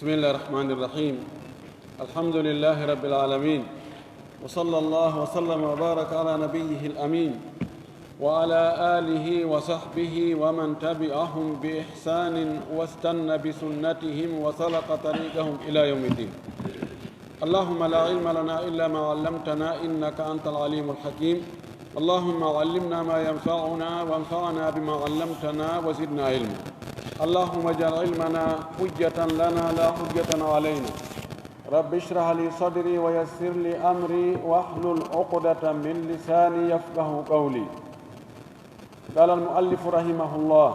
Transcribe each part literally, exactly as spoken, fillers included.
بسم الله الرحمن الرحيم. الحمد لله رب العالمين. وصلى الله وسلم وبارك على نبيه الأمين وعلى آله وصحبه ومن تبعهم بإحسان واستن بسنتهم وسلك طريقهم إلى يوم الدين. اللهم لا علم لنا إلا ما علمتنا إنك أنت العليم الحكيم. اللهم علمنا ما ينفعنا وانفعنا بما علمتنا وزدنا علما. اللهم اجعل علمنا حجة لنا لا حجة علينا. رب اشرح لي صدري ويسر لي أمري واحلل عقدة من لساني يفقه قولي. قال المؤلف رحمه الله: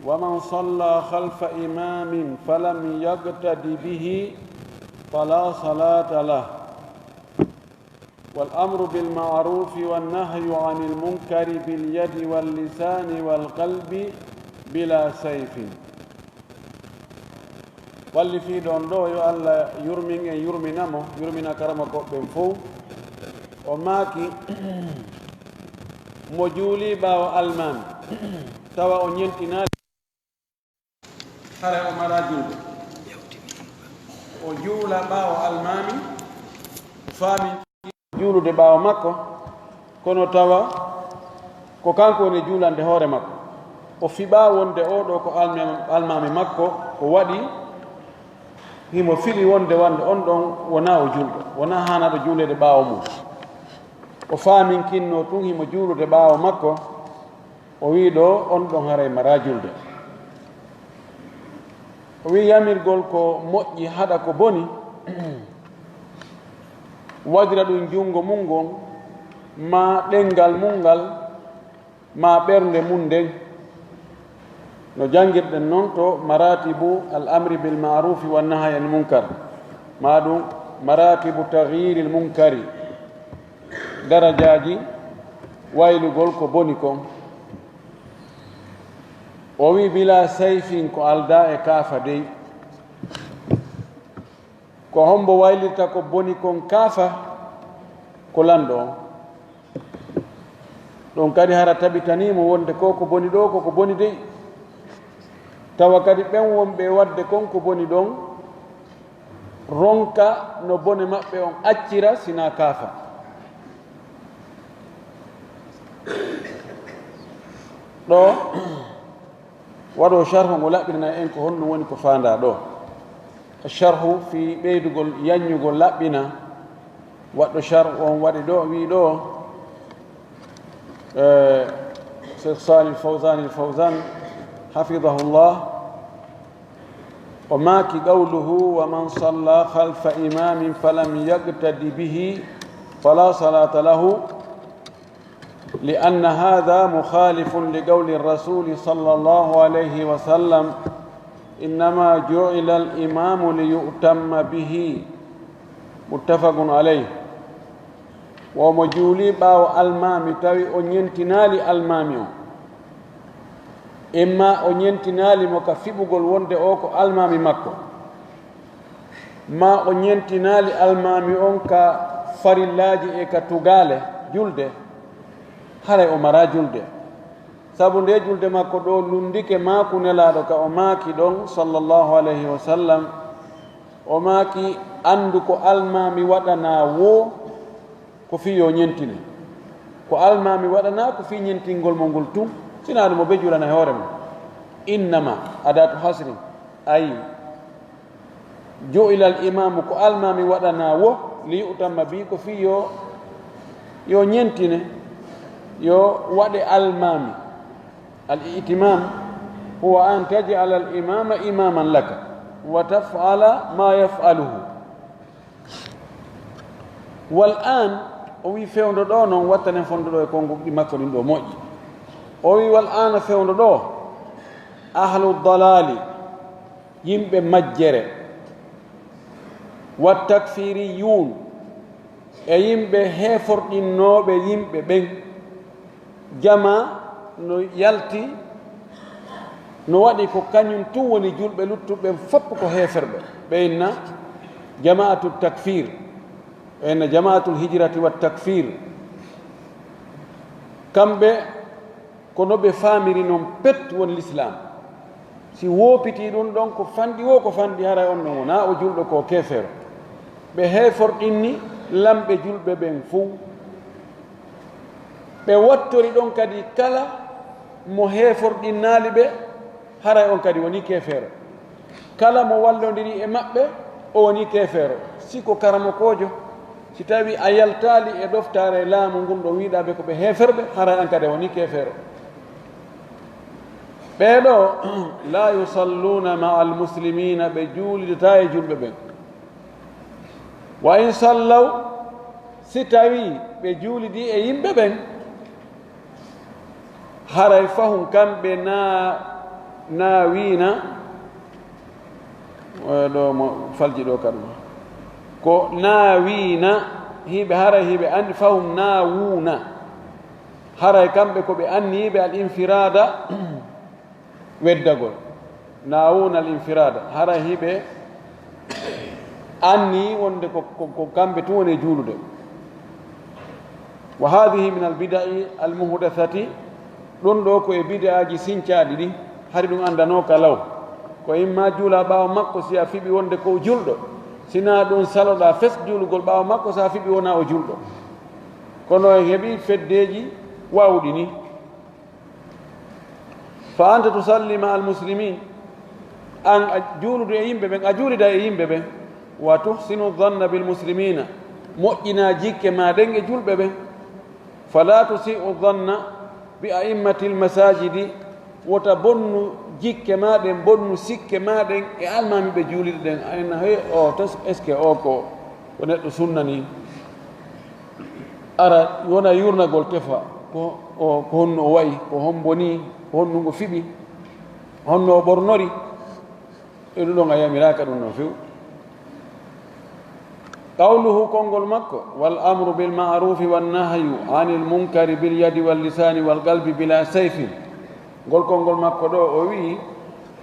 ومن صلى خلف إمام فلم يقتد به فلا صلاة له. والأمر بالمعروف والنهي عن المنكر باليد واللسان والقلب بلا سيف. Wallifiiɗo on ɗo, yo Allah yurmin en, yurmina mo, yurmina karamokooɓe ɓen fow. O maaki, mo juuli ɓaawo almaami, tawa o ñentinaali, haray o mara julde. O juula ɓaawo almaami, faami juulude ɓaawo makko, kono tawa ko kanko woni juulande hoore makko. O fiɓaa wonde oo ɗoo ko alma-, almaami makko, ko waɗi himo fiɓi wonde wonde on ɗon wonaa o julɗo, wonaa haanaaɗo juuleede ɓaawo mum. O faaminkinnoo tun himo juulude ɓaawo makko, o wi'i ɗoo on ɗon haray maraa julde. O wi'i yamirgol ko moƴƴi haɗa ko boni, waɗira ɗum junngo mum ngon, maa ɗemngal mum ngal, maa ɓernde mum nden. No janngirɗen non to maratibu al amri bil ma'rufi wan nahyi anil munkar, maa ɗum maratibu taghyiril munkari, darajaaji waylugol ko boni kon. O wi'i, bila sayfin, ko aldaa e kaafa dey. Ko hombo waylirta ko boni kon kaafa? Ko lanɗo on. Ɗum kadi hara tabitanii mo wonde ko ko boni ɗoo, ko ko boni dey. Tawa kadi ɓen wonɓe e waɗde kon ko boni ɗon, ronka no bone maɓɓe on accira, sinaa kaafa. Ɗoo, waɗo sharhu ngo laɓɓinana en ko honɗum woni ko faandaa ɗoo. Sharhu fii ɓeydugol, yanñugol, laɓɓina. Waɗɗo sharhu on waɗi ɗoo, wi'i ɗoo, eh, Cheikh Salih Fawzan al Fawzan, hafidahullah, o maaki, qawluhu: "Wa man salla khalfa imamin falam yaqtadi bihi fala salata lahu." لأن هذا مخالف لقول الرسول صلى الله عليه وسلم: "إنما جعل الإمام ليؤتم به." متفق عليه. Wo mo juuli ɓaawo almaami, tawi o ñentinaali almaami on. Imma o ñentinaali mo ka fiɓugol wonde o ko almaami makko. Maa o ñentinaali almaami on ka farillaaji e ka tugaale julde, haray o maraa julde. Sabu nde julde makko ɗoo lunndike maaku Nelaaɗo ka o maaki ɗon, sallallahu alayhi wa sallam, o maaki, anndu ko almaami waɗanaa woo, ko fii yo ñentine. Ko almaami waɗanaa ko fii ñentingol mo ngol tun, sinaa ɗum o be juulana e hoore mum. Innama, adatu hasrin, ayi, ju'ila al imamu, ko almaami waɗanaa wo, li yu'tamma bi, ko fii yo, yo ñentine, yo waɗe almaami. Al i'timam huwa an taj'ala al imama imaman laka wa taf'ala ma yaf'aluhu. Wal aan, o wi'i fewndo ɗoo non, wattanen fondo ɗoo e konnguɗi makko ɗin ɗoo moƴƴi. O wi'i wal aana, fewndo ɗoo, ahlu dalaali, yimɓe majjere, wa takfiriyuun, e yimɓe heeforɗinnooɓe yimɓe ɓen. Jamaa no yalti, no waɗi ko kañum tun woni julɓe, luttuɓe ɓen fof ko heeferɓe. Ɓe inna jamaatu takfir, ɓe inna jamaatul hijrati wa takfir. Kamɓe ko no ɓe faamiri non pet woni l'islam. Si woopitii ɗum ɗon ko fanɗi woo ko fanɗi, haray on ɗon wonaa o julɗo ko keefeero. Ɓe heeforɗinni lamɓe julɓe ɓen fow. Ɓe wattori ɗon kadi kala mo heeforɗinnaali ɓe, haray on kadi wonii keefeero. Kala mo wallondiri e maɓɓe, o wonii keefeero. Si ko karamokoojo, si tawi a yaltaali e ɗoftaare laamu ngun ɗon wiɗaa ɓe ko ɓe heeferɓe, haray an kadi a wonii keefeero. Ɓee ɗoo, la yusalluuna ma'a al-muslimiina, ɓe juulidataa e julɓe ɓen. Wa in sallaw, si tawii ɓe juulidii e yimɓe ɓen, haray fahum kamɓe na, na wiina, eh, ɗo mo falji ɗo kadi. Ko na wiina, hiɓe haray hiɓe anndi fahum na wuuna. Haray kamɓe ko ɓe anniiɓe al infiraada, weddagol. Naawuna al infiraada, hara hiɓe anni wonde ko, ko, ko kamɓe tun woni e juulude. Wa haadihi min al bida'i al muhdasati, ɗun ɗo ko e bid'aaji sincaaɗi ɗi, hari ɗun anndanooka law. Ko imma juula ɓaawo makko si a fiɓi wonde ko o julɗo, si naa ɗun saloɗaa fes juulugol ɓaawo makko, si a fiɓi wonaa o julɗo. Kono en heɓi feddeeji waawuɗi ni. Fa anta tusalli ma al muslimin, an a juuludu e yimɓe ɓen, a juulida e yimɓe ɓen. Wa tuhsinu dhanna bil muslimina, moƴƴina jikke ma ɗen e julɓe ɓen. Fala tusi'u dhanna bi a'immatil masajidi, wota bonnu jikke ma ɗen, bonnu sikke ma ɗen e almaami ɓe juulirɗen. Ayna he o tos, est ce que o ko, ko neɗɗo sunna ni? Ara wona yurnagol tefa ko o, ko honno o wa'i, ko hombo ni, ko honno ngo fiɓi, honno o ɓornori. E ɗum ɗon a yamiraaka ɗum ɗon few. Qawluhu, konngol makko, wal amru bil ma'rufi wan nahyu anil munkari bil yadi wal lisani wal qalbi bila sayfin. Ngol konngol makko ɗo o wi'i,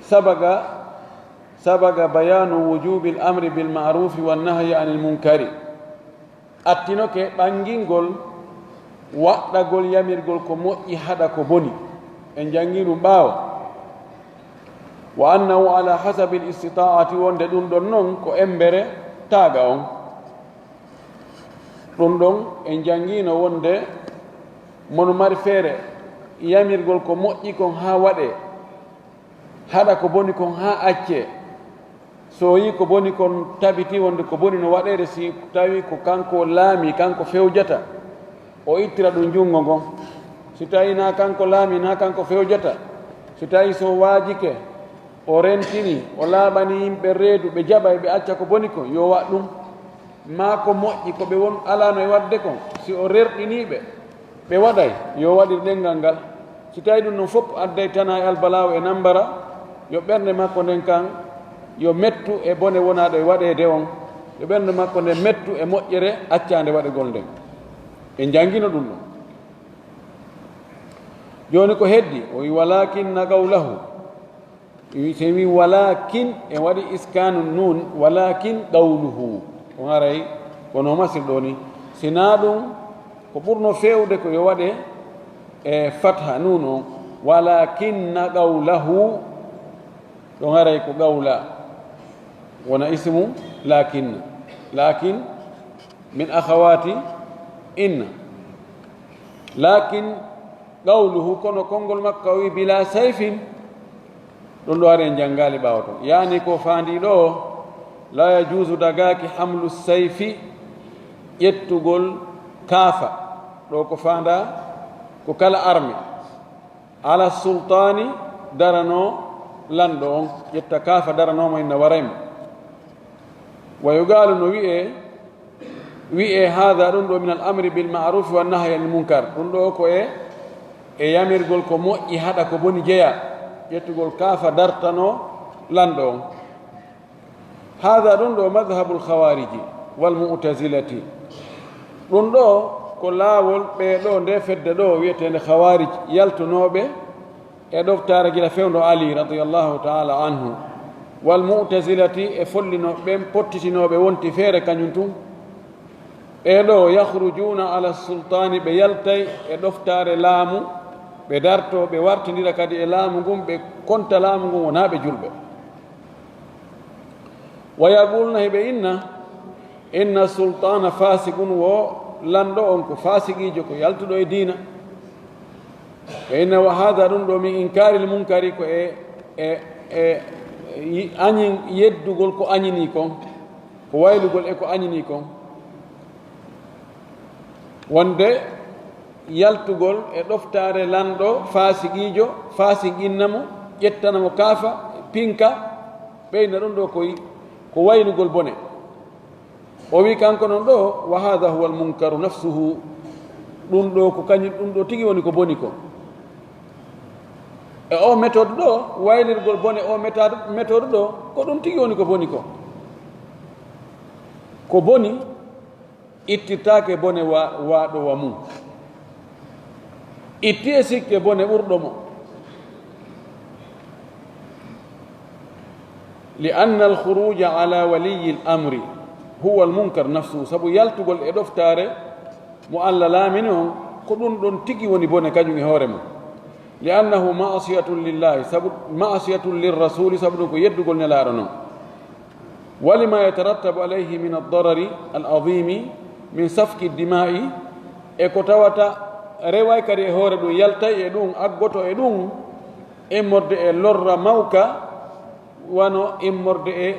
sabaga, sabaga bayanu wujubil amri bil ma'rufi wan nahyi anil munkari. Attinoke ɓangingol waɗɗagol yamirgol ko moƴƴi haɗa ko boni. En janngi ɗum ɓaawo. Wa annahu ala hasabil istita'ati, wonde ɗum ɗon non ko embere taaga on. Ɗum ɗon en janngino wonde mono mari feere yamirgol ko moƴƴi kon haa waɗee, haɗa ko boni kon haa accee. So o yii ko boni kon tabiti wonde ko boni no waɗeede, si tawi ko kanko laami, kanko fewjata, o ittira ɗum junngo ngon. Si tawi na kanko laami, na kanko fewjata, si tawi so waajike, o rentini, o laaɓani yimɓe reedu, ɓe jaɓay, ɓe acca ko boni kon, yo waɗ ɗum. Maa ko moƴƴi ko ɓe won, alaano e waɗde kon, si o rerɗinii ɓe, ɓe waɗay, yo waɗir ɗenngal ngal. Si tawi ɗum ɗum fof adday tana e albalaawo e nambara, yo ɓernde makko nden kan, yo mettu e bone wonaaɗo e waɗeede on, yo ɓernde makko nden mettu e moƴƴere accaande waɗegol nden. En janngino ɗum ɗon. Jooni ko heddi, o wi, "Walakinna qawlahu." Wi-, so wi walakin, en waɗi iskanu nun, walakin qawluhu. On haray kono masir ɗo ni. Si naa ɗum, ko ɓurno feewde ko yo waɗe e fatha nun on. Walakinna qawlahu. Ɗon haray ko qawla. Wona ismu lakinna. Lakin min akhawati inna. Lakin qawluhu, kono konngol makko o wi, "Bila sayfin." Ɗum ɗo ari en janngaali ɓaawo ton. Yaani ko faandi ɗo, la yajuuzu, dagaaki, hamlu sayfi, ƴettugol kaafa. Ɗo ko faanda ko kala arme. Ala sultaani, darano lanɗo on, ƴetta kaafa darano mo inna waray mo. Wa yuqaalu, no wi'e, wi'e, "Haada, ɗum ɗo, min al amri bil ma'rufi wan nahyi anil munkar." Ɗum ɗo ko e, e yamirgol ko moƴƴi, haɗa ko boni jeya. Ƴettugol kaafa dartano lanɗo on. Haada, ɗum ɗo, madhhabul khawariji wal mu'tazilati. Ɗum ɗo ko laawol ɓe ɗo, nde fedde ɗo wi'eteende khawarij, yaltunooɓe e ɗoftaare gila fewndo Ali radiyallahu ta'ala anhu, wal mu'tazilati, e follinooɓe ɓen, pottitinooɓe wonti feere kañum tun. Ɓee ɗo, yakhrujuuna ala sultaani, ɓe yaltay e ɗoftaare laamu, Ɓe darto, ɓe wartindira kadi e laamu ngun, ɓe konta laamu ngun wonaa ɓe julɓe. Wa yaqulna, heɓe inna, inna sultaana fasiqun, wo lanɗo on ko fasiqiijo, ko yaltuɗo e diina. Ɓe inna wa hada, ɗum ɗo min inkaaril munkari, ko e, e, e yi-, añin yeddugol ko añini kon, ko waylugol e ko añini kon. Wonde yaltugol e ɗoftaare lanɗo faasiqiijo, faasiqinna mo, ƴettana mo kaafa, pinka, ɓeyna ɗum ɗo koy ko waylugol bone. O wi kanko non ɗo, wa hada huwa almunkaru nafsuhu, ɗum ɗo ko kañum, ɗum ɗo tigi woni ko boni ko. E o méthode ɗo, waylirgol bone o méthode, méthode ɗo, ko ɗum tigi woni ko boni ko. Ko boni, ittirtaake bone wa-, waaɗo wa mum. Itti e sikke bone ɓurɗo mo. Li anna al khuruja ala waliyi al amri huwa al munkar nafsuhu, sabu yaltugol e ɗoftaare mo Allah laamini on, ko ɗum ɗon tigi woni bone kañum e hoore mum. Li annahu ma'siyatun lillahi, sabu ma'siyatun lir rasuli, sabu ɗum ko yeddugol Nelaaɗo non. Wa lima yatarattabu alayhi min ad-darari al-azimi min safki dima'i, e ko tawata reway kadi e hoore ɗum, yaltay e ɗum, aggoto e ɗum, immorde e lorra mawka, wano immorde e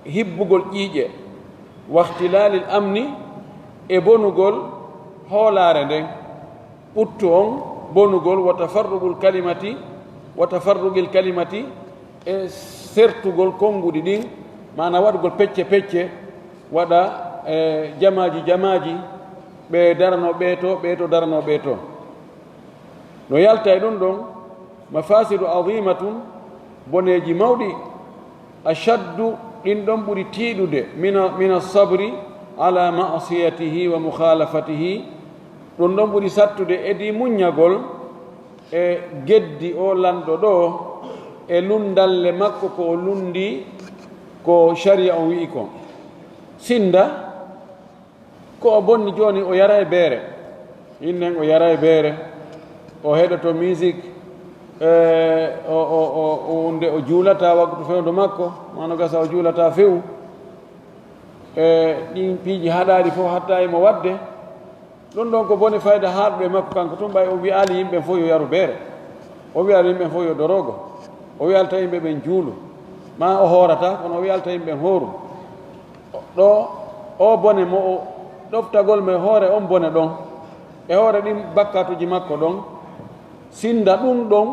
hibbugol ƴiiƴe, wa ikhtilalil amni, e bonugol hoolaare nden. Ɓuttu on bonugol, wa tafarruqul kalimati, wa tafarruqil kalimati, e sertugol konnguɗi ɗin, maana waɗugol pecce pecce, waɗa, e, jamaaji jamaaji, ɓe darano ɓee to, ɓee to darano ɓee to. No yalta e ɗum ɗon, mafasidu azimatun, boneeji mawɗi, ashaddu, ɗin ɗon ɓuri tiiɗude, mina, mina sabri ala ma'siyatihi wa mukhalafatihi, ɗum ɗon ɓuri sattude edi muññagol e geddi o lanɗo ɗo, e lundalle makko ko o lundi ko sharia on wi'i ko. Sinda ko o bonni jooni, o yara e beere. Innen o yara e beere, o heɗoto musique, e, o, o, o, o, nde o juulata waktu fewndo makko, mano gasa o juulata few. E, ɗin piiji haɗaaɗi fof hatta e mo waɗde. Ɗum ɗon ko bone fayda haaɗuɗo e makko kanko tun, ɓay o wi'aali yimɓe fof yo yaru beere. O wi'aali yimɓe fof yo dorogo. O wi'aali tan yimɓe ɓen juulu. Ma o hoorata, kono o wi'aali tan yimɓe hooru. Ɗo, o bone mo o ɗoftagol mo e hoore on bone ɗon, e hoore ɗin bakkatuji makko ɗon, sinda ɗum ɗon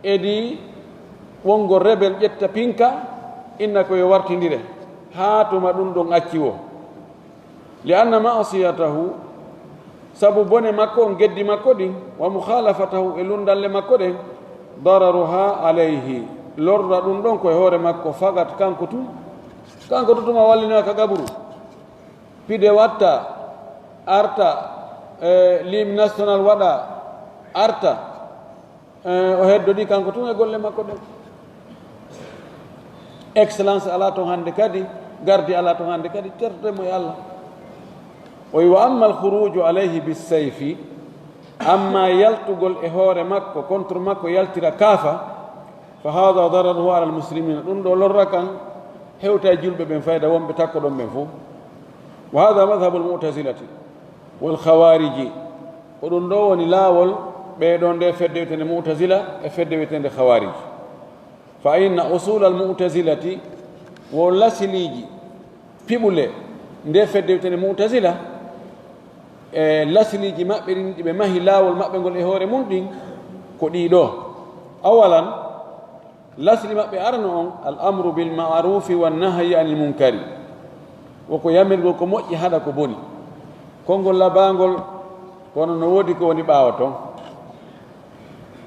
edi wongo rebel ƴetta pinka, inna ko yo wartindire, haa tuma ɗum ɗon acci wo. Li anna ma'siyatahu, sabu bone makko on, geddi makko ɗin, wa mukhalafatahu, e lundalle makko ɗen, dararuha alayhi, lorra ɗum ɗon ko e hoore makko fakat kanko tun. Kanko tun tuma wallinoya ka gaburu. Pide watta, arta, e, lim national waɗa, arta. E, o heddodi kanko tun e golle makko ɗen. Excellence ala ton hannde kadi, gardi ala ton hannde kadi, tertemo e Allah. O wi, wa amma al khuruju alayhi bis sayfi, amma yaltugol e hoore makko, contre makko, yaltira kaafa, fa hada dararuhu ala al muslimina, ɗum ɗo lorra kan hewta e julɓe ɓen fayda wonɓe takko ɗon ɓen fof. Wa hada madhhabu al mu'tazilati wal khawariji, ko ɗum ɗo woni laawol ɓee ɗon nde fedde wiyetende mu'tazila e fedde wiyetende khawarij. Fa inna usul al mu'tazilati, wo lasiliiji piɓule nde fedde wiyetende mu'tazila, e lasiliiji maɓɓe ɗin ɗi ɓe mahi laawol maɓɓe ngol e hoore mum ɗin, ko ɗii ɗo. Awalan, lasli maɓɓe arano on, al amru bil ma'rufi wan nahyi anil munkari. Woko yamirgol ko moƴƴi, haɗa ko boni. Konngol labaangol, kono no woodi ko woni ɓaawo ton.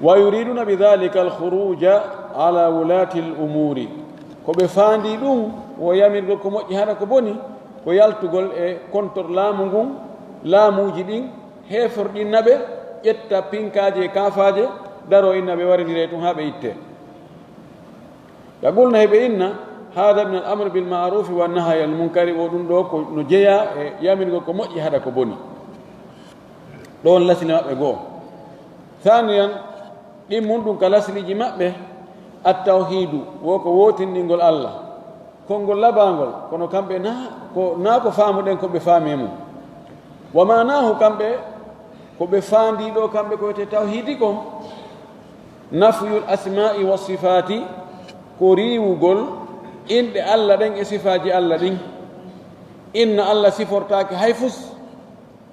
Wa yuriduna bi dhalika al khuruja ala wulati al umuri. Ko ɓe faandi ɗum, wo yamirgol ko moƴƴi, haɗa ko boni, ko yaltugol e kontor laamu ngun, laamuuji ɗin, heeforɗinna ɓe, ƴetta pinkaaje e kaafaaje, daro inna ɓe warindire tun haa ɓe itte. Yaqulna, heɓe inna, hada min al amri bil ma'rufi wa nahyi anil munkari, wo ɗum ɗo ko no jeyaa e yamirgol ko moƴƴi, haɗa ko boni. Ɗon lasli maɓɓe goo. Thaniyan, ɗimmun ɗum ka lasliiji maɓɓe, at-tawhiidu, wo ko wootinɗingol Allah. Konngol labaangol, kono kamɓe naa ko, naa ko faamuɗen ko ɓe faami e mum. Wa maanaahu, kamɓe, ko ɓe faandii ɗoo, kamɓe ko wiyetee tawhiidi kon, nafyul asmaa'i wa sifaati, ko riiwugol inɗe Allah ɗen e sifaaji Allah ɗin. Inna Allah sifortaake hay fus.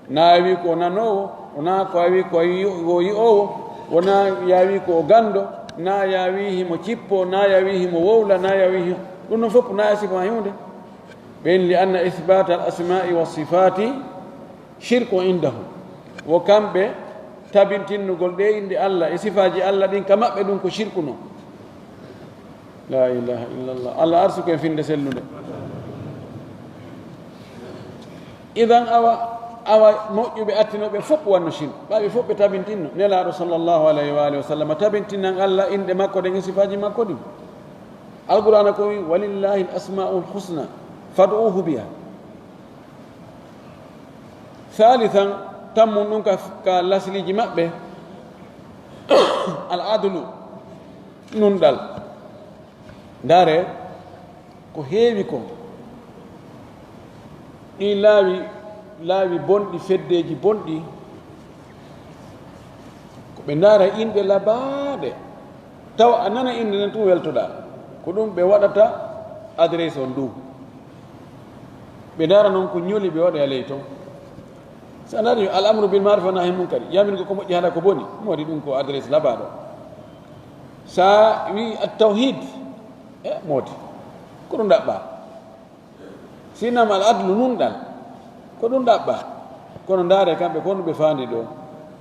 Naa a wii ko nanoowo, wonaa ko a wii ko a yi-, ko yi'oowo, wonaa ya wii ko o ganndo, naa ya wii himo cippoo, naa ya wii himo wowla, naa ya wii hi-, ɗum ɗon fof naa ya sifa hay huunde. Ɓen li anna isbaata al asmaa'i wa sifaati shirku indahu. Wo kamɓe tabintinnugol ɗee innde Allah e sifaaji Allah ɗin ka maɓɓe ɗum ko shirku non. La ilaha illallah. Allah arsuku en finde sellunde. Idan awa, awa moƴƴuɓe attinooɓe fof wanno Chine. Ɓaaɓe fof ɓe tabintinno. Nelaaɗo sallallahu alayhi wa alihi wa sallam tabintinan Allah inɗe makko ɗen e sifaaji makko ɗin. Alqur'aana ko wi, "Walillahi al-asma'ul husna fad'uhu biha." Thalithan, tammun ɗum ka, ka lasliiji maɓɓe, al-adlu, nunɗal. Ndaare ko heewi kon, ɗii laawi, laawi bonɗi, feddeeji bonɗi, ko ɓe ndaara inɗe labaaɗe, tawa a nana innde nden tun weltoɗaa. Ko ɗum ɓe waɗata adresse on ndu. Ɓe ndaara non ko ñoli ɓe waɗa e ley ton. So a ndaari al amru bil ma'ruf wa nahy munkar, yamir ko ko moƴƴi, hana ko boni, mo waɗi ɗum ko adresse labaaɗo. Sa wi at tawhid, e moodi, ko ɗum ɗaɓɓa. Sinam al adlu nunɗal, ko ɗum ɗaɓɓa. Kono ndaare kamɓe ko no ɓe faandi ɗo.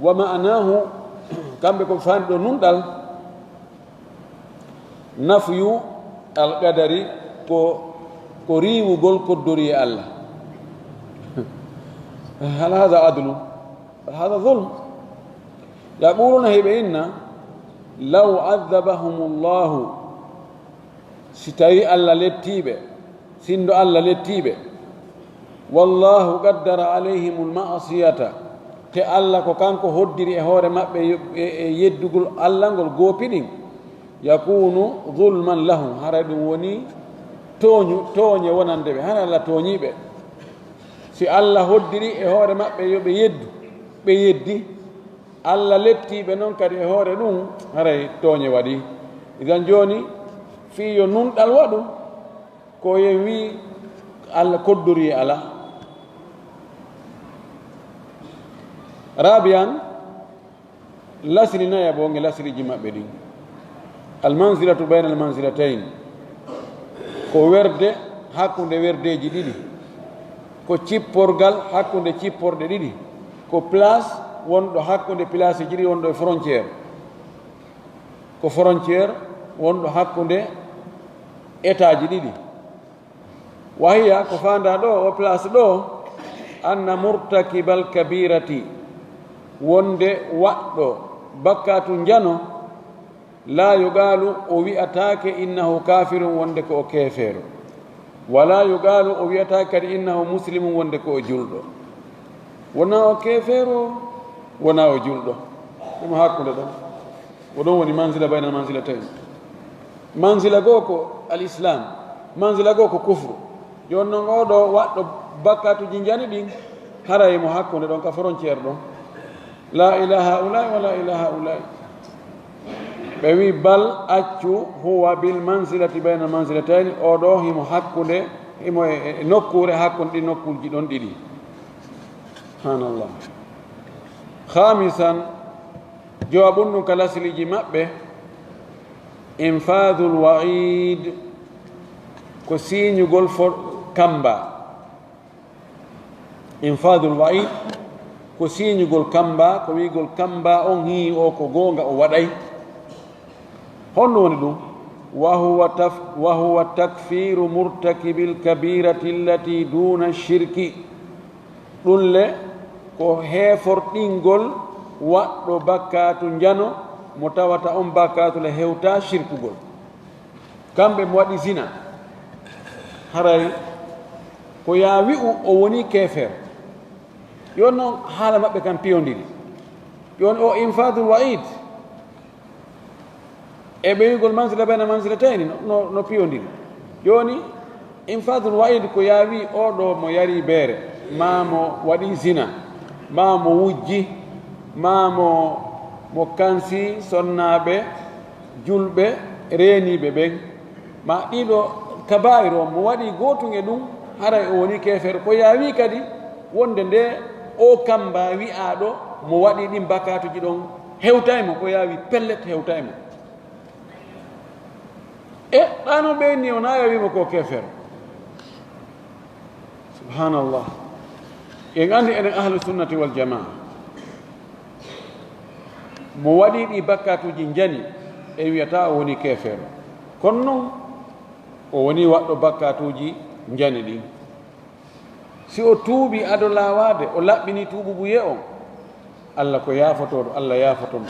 Wa ma'anahu, kamɓe ko ɓe faandi ɗo nunɗal, nafyu al qadari ko, ko riiwugol koddori e Allah. Hal hada adlu? Bal hada zulm. Yaquluna, heɓe inna, law adhabahumullahu, si tawi Allah lettiiɓe, sinndo Allah lettiiɓe, wallahu qaddara alayhimul ma'asiyata, te Allah ko kanko hoddiri e hoore maɓɓe yo-, e, e yeddugol Allah ngol goopi ɗin, yakunu zulman lahum, haray ɗum woni tooñu, tooñe wonande ɓe, hara Allah tooñii ɓe. Si Allah hoddiri e hoore maɓɓe yo ɓe yeddu, ɓe yeddi, Allah lettii ɓe non kadi e hoore ɗum, haray tooñe waɗi. Idan jooni, fii yo nunɗal waɗu, ko yen wi Allah koddori e alaa. Rabi'an, lasli nayaɓo e lasliiji maɓɓe ɗin. Al manzilatu bayna al manzilatayn. Ko werde hakkunde werdeeji ɗiɗi. Ko cipporgal hakkunde cipporɗe ɗiɗi. Ko place wonɗo hakkunde placeeji ɗiɗi, wonɗo e frontière. Ko frontière wonɗo hakkunde état ji ɗiɗi. Wa hiya, ko faandaa ɗo, o place ɗo, anna murtakibal kabirati, wonde waɗɗo bakkatu njano, la yuqalu, o wi'ataake innahu kafirun, wonde ko o keefeero. Wala yuqalu, o wi'ataake kadi innahu muslimun, wonde ko o julɗo. Wonaa o keefeero, wonaa o julɗo. Ɗum hakkunde ɗon. Ko ɗon woni manzila bayna manzilatayn. Manzila goo ko al-Islam, manzila goo ko kufru. Jooni non, oo ɗoo waɗɗo bakkatuuji njani ɗin, haray mo hakkunde ɗon ka frontière ɗon. La ilaha ulai wa la ilaha ulai. Ɓe wi, bal, accu, huwa bil manzilati bayna manzilatayn, oo ɗoo himo hakkunde, himo e, e nokkuure hakkunde ɗi nokkuuji ɗon ɗiɗi. Subhanallah. Khamisan, jowaɓun ɗum ka lasliiji maɓɓe, infadul wa'id, ko siiñugol fo-, kamba. Infadul wa'id, ko siiñugol kamba, ko wi'ugol kamba on hii o ko goonga, o waɗay. Honno woni ɗum? Wa huwa taf-, wa huwa takfiru murtakibil kabirati allati duna shirki. Ɗum le ko heeforɗingol waɗɗo bakkaatu njano mo tawata on bakkaatu le hewtaa shirkugol. Kamɓe mo waɗi zina, haray ko yaa wi'u o woni keefeer. Yo non haala maɓɓe kan piyondiri. Jooni o infadul wa'id e ɓeyugol mansila bayna mansilatayni no, no, no piyondiri. Jooni infadul wa'id ko yaawi o ɗo mo yari beere, maa mo waɗi zina, maa mo wujji, maa mo, mo kansi sonnaaɓe, julɓe, reeniiɓe ɓen. Ma ɗiɗo kabaa'ir o, mo waɗi gootun e ɗum, haray o woni keefeero. Ko yaawi kadi wonde nde o kamba wi'aaɗo mo waɗi ɗin bakkaatuji ɗon hewtay mo, ko yaawi pellet hewtay mo. E ɗano ɓe ni o na yaawi mo ko keefeero. Subhanallah. En andi enen ahlu sunnati wal jamaa. Mo waɗi ɗi bakkaatuji njani, en wiyata o woni keefeero. Kono non, o woni waɗɗo bakkaatuji njani ɗin. Si o tuubi ado laawaade, o laɓɓini tuubu buye on, Alla ko yaafotooɗo, Alla yaafotono.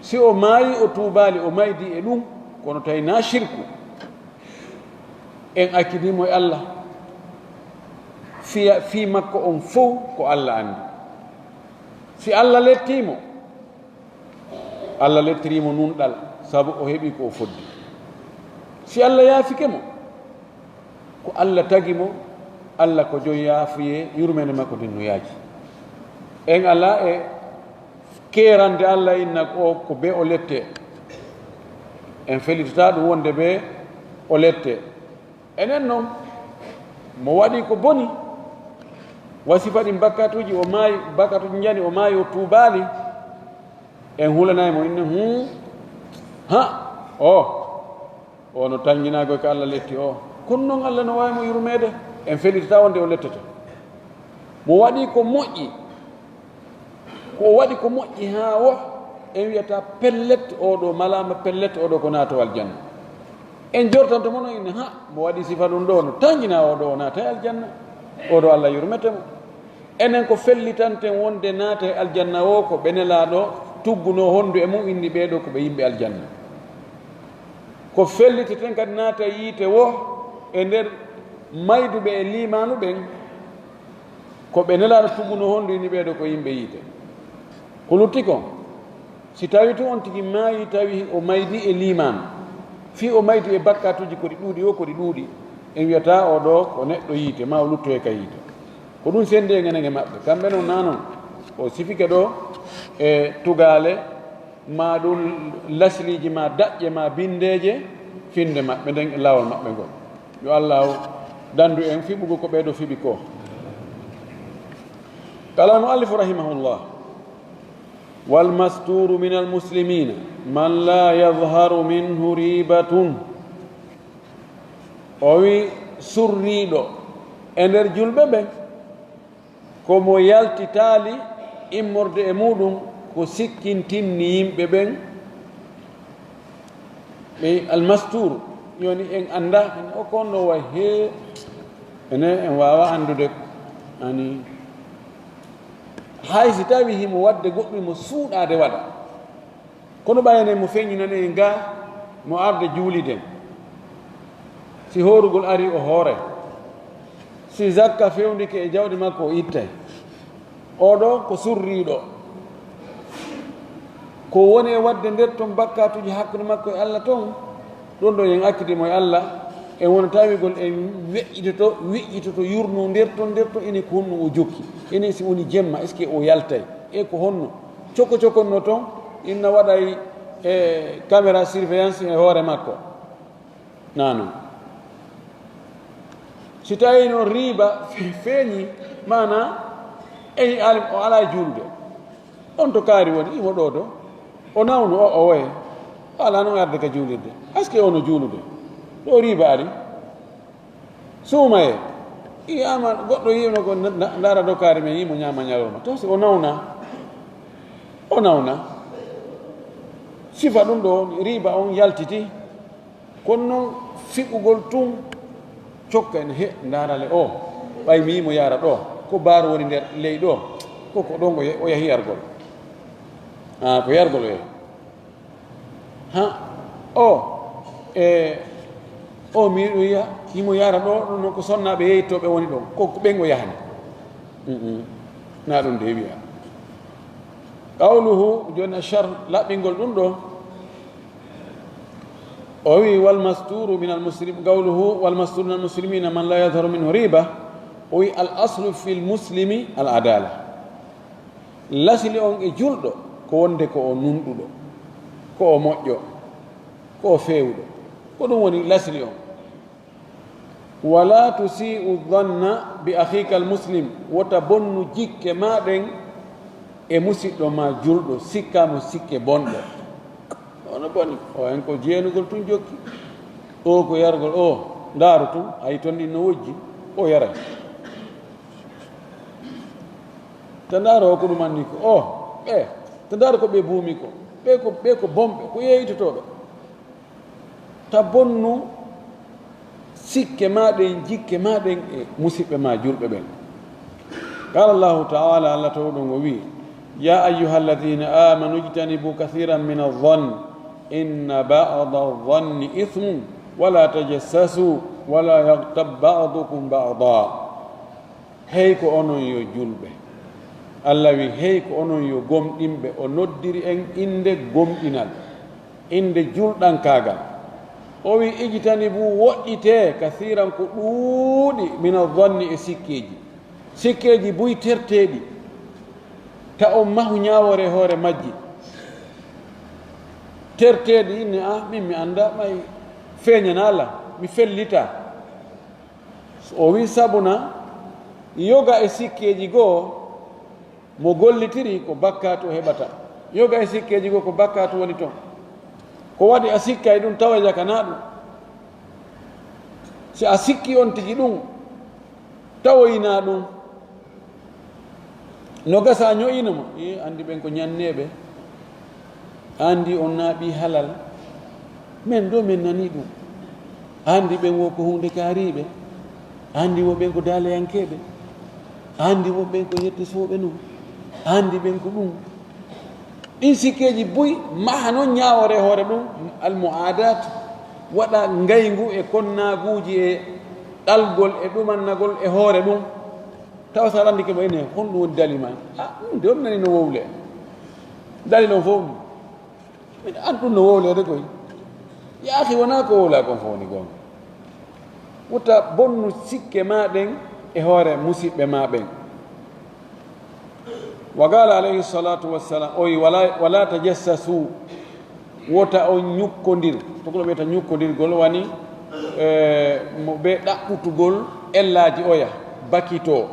Si o maayi, o tuubaali, o maydi e ɗum, kono tawi na shirku, en akkidimo e Alla. Fiya, fii makko on fow ko Alla andi. Si Alla lettimo, Alla lettiri mo nunɗal, sabu o heɓi ko o foddi. Si Alla yaafike mo, ko Alla tagi mo, Alla ko jon yaafuyee, yurmeende makko ndin no yaaji. En alaa e keerande Alla inna o ko be o lette. En felitata ɗum wonde be o lette. Enen non, mo waɗi ko boni, wasifa ɗin bakkatuuji, o maayi, bakkatuuji njani, o maayi, o tuubaali, en hulanay mo inne, hum, ha, o, o no tannginaagol ka Alla letti o. Kono non Alla no waawi mo yurmeede, en felitata wonde o lettete. Mo waɗi ko moƴƴi, ko o waɗi ko moƴƴi haa wo, en wiyata pellet, oo ɗoo malaama pellet, oo ɗoo ko naatoo aljanna. En jortanto mo no inne, ha, mo waɗi sifa ɗum ɗoo, no tanngina oo ɗoo o naatay aljanna, oo ɗoo Alla yurmete mo. Enen ko fellitanten wonde naatay aljanna o ko ɓe Nelaaɗo tuggunoo honndu e mum inni ɓee ɗoo ko ɓe yimɓe aljanna. Ko felliteten kadi naatay yiite wo e nder mayduɓe e liimaanu ɓen, ko ɓe Nelaaɗo tuggunoo honndu inni ɓee ɗoo ko yimɓe yiite. Ko lutti kon, si tawi tun on tigi maayi, tawi o maydi e liimaanu, fii o maydi e bakkaatuuji ko ɗi ɗuuɗi o, ko ɗi ɗuuɗi, en wiyata oo ɗoo ko neɗɗo yiite, maa o luttoye ka yiite. Ko ɗum senndi e enen e maɓɓe. Kamɓe non naa non, o sifike ɗoo e tugaale, maa ɗum lasliiji, maa daƴƴe, maa binndeeje, finnde maɓɓe nden e laawol maɓɓe ngol. Yo Allaahu danndu en fiɓugol ko ɓee ɗoo fiɓi ko. قال المؤلف رحمه الله: والمستور من المسلمين من لا يظهر منه ريبة. O wi surriiɗo e nder julɓe ɓen, ko mo yaltitaali immorde e muuɗum ko sikkintinni yimɓe ɓen. Ɓe almastuur, yoni en annda, en o kon no way hee, ene en waawa anndude, ani, hay si tawi himo waɗde goɗɗum mo suuɗaade waɗa. Kono ɓay enen mo feññinani en ga, mo arde juulide. Si hoorugol ari o hoore. Si zakka fewndike e jawdi makko o ittay. Oo ɗoo ko surriiɗo. Ko woni e waɗde nder ton bakkaatuuji hakkunde makko e Alla ton, ɗon ɗoo en akkidi mo e Alla, en wonata wi'ugol en weƴƴitoto, weƴƴitoto, yurno nder ton, nder ton, ene ko honno o jokki. Ene si woni jemma, est-ce que o yaltay? E ko honno? Coko coko no ton, inna waɗay e caméra surveillance e hoore makko. Naa non. Si tawi noon riiba fe-, feeñi, maana, ehi alim o alaa e juulude. On to kaari woni, imo ɗoo ɗoo. O nawno o, o woye. O alaa noon arde ka juulirde. Est-ce que o no juulude? Ɗo riiba ari. Suumayee. I ama goɗɗo yiino ko nda-, nda-, ndaara dokaari men, yimo ñaama ñalawma. Taw si o nawna. O nawna. Sifa ɗum ɗo, riiba on yaltiti. Kono noon fiɓugol tun, cokka en he, ndaarale o. Ɓay mi yimo yaara ɗo. Ko baaru woni nder ley ɗo. Ko, ko ɗon o ye-, o yahi yargol. Ah, ko yargol o yahi. Ha, o, e, o mi wiya, himo yara ɗo, ɗum noon ko sonnaaɓe yeeytooɓe woni ɗon. Ko, ko ɓen o yahani. Mm-mm. Na ɗum de wiya. Qawluhu, jooni a sharh laɓɓingol ɗum ɗo. O wi, "Wal masturu min al muslim, qawluhu, wal masturu min al muslimina man la yadharu minhu riba." O wi, "Al aslu fil muslimi al adala." Lasli on e julɗo ko wonde ko o nunɗuɗo, ko o moƴƴo, ko o feewuɗo. Ko ɗum woni lasli on. "Wala tusi'u dhanna bi akhika al muslim." Wota bonnu jikke ma ɗen e musiɗɗo ma julɗo, sikka mo sikke bonɗe. Ono boni, o en ko jeenugol tun jokki. O ko yargol, o ndaaru tun, ay ton ɗin no wojji, o yaray. Ta ndaaru o ko ɗum anni ko, o, ɓe, ta ndaaru ko ɓe buumi ko, ɓe ko, ɓe ko bonɓe, ko yeeytotooɓe. Ta bonnu sikke ma ɗen, jikke ma ɗen e musiɓɓe ma julɓe ɓen. Qala Allahu ta'ala, Allah tawɗo ngo wi, "Ya ayyuhalladhina amanu ijtanibu kathiran min adh-dhann, inna ba'da adh-dhanni ithmun, wala tajassasu, wala yaghtab ba'dukum ba'da." Hey ko onon yo julɓe. Allah wi, "Hey ko onon yo gomɗinɓe." O noddiri en innde gomɗinal, innde julɗankaagal. O wi, "Ijtanibu, woɗɗitee, kathiran, ko ɗuuɗi, min adh-dhanni, e sikkeeji." Sikkeeji buy terteeɗi, ta on mahu ñaawore hoore majji. Terteeɗi, inni, "Ah, min mi annda, may feeñana Allah, mi fellita." O wi, sabuna yoga e sikkeeji goo, mo gollitiri ko bakkaatu o heɓata. Yoga e sikkeeji goo ko bakkaatu woni ton. Ko waɗi a sikkay ɗum tawa jakana ɗum. Si a sikki on tigi ɗum, tawoyina ɗum. No gasa a ño'ino mo. E, andi ɓen ko ñanneeɓe. Andi on na ɓii halal. Men ɗo men nani ɗum. Andi ɓen wo ko huunde kaariiɓe. Andi wo ɓen ko daaleyankeeɓe. Andi wo ɓen ko yettisooɓe non. Andi ɓen ko ɗum. Ɗin sikkeeji buy maha non ñaawore hoore ɗum, almu'adat, waɗa ngayngu e konnaaguuji e ɗalgol e ɗumannagol e hoore ɗum. Tawa sa lanndike mo ene, honɗum woni dali ma? A, ɗum de on nani no wowle. Dali ɗon fof ɗum. Min an ɗum no wowleede koy. Yaahi wonaa ko wowlaa kon fof woni goonga. Wota bonnu sikke ma ɗen e hoore musiɓɓe ma ɓen. Wa qala alayhi salatu wassalam, o wi, "Wala, wala tajassasu." Wota on ñukkondir. To ko wiyata ñukkondirgol woni, e, mo ɓe ɗaɓɓutugol ellaaji oya, bakito,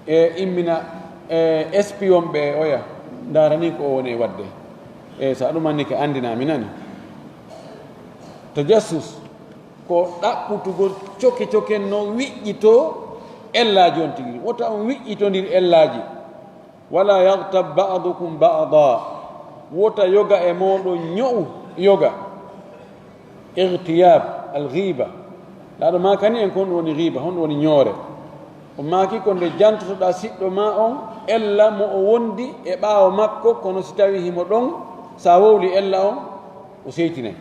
e immina, e espion ɓe oya, ndaara ni ko o woni e waɗde. E, so a ɗum anni ke anndina mi nani. Tajassus, ko ɗaɓɓutugol coke coke no wiƴƴitoo ellaaji on tigi. Wota on wiƴƴitondir ellaaji. "Wala yaghtab ba'dukum ba'da." Wota yoga e mooɗon ño'u yoga. Ightiyab, al-ghiba. Laaɗo maakani en kon woni ghiba, honɗum woni ñoore. O maaki ko nde jantotoɗaa siɗɗo ma on, ella mo o wondi e ɓaawo makko, kono si tawi himo ɗon, sa wowli ella on, o seytinay.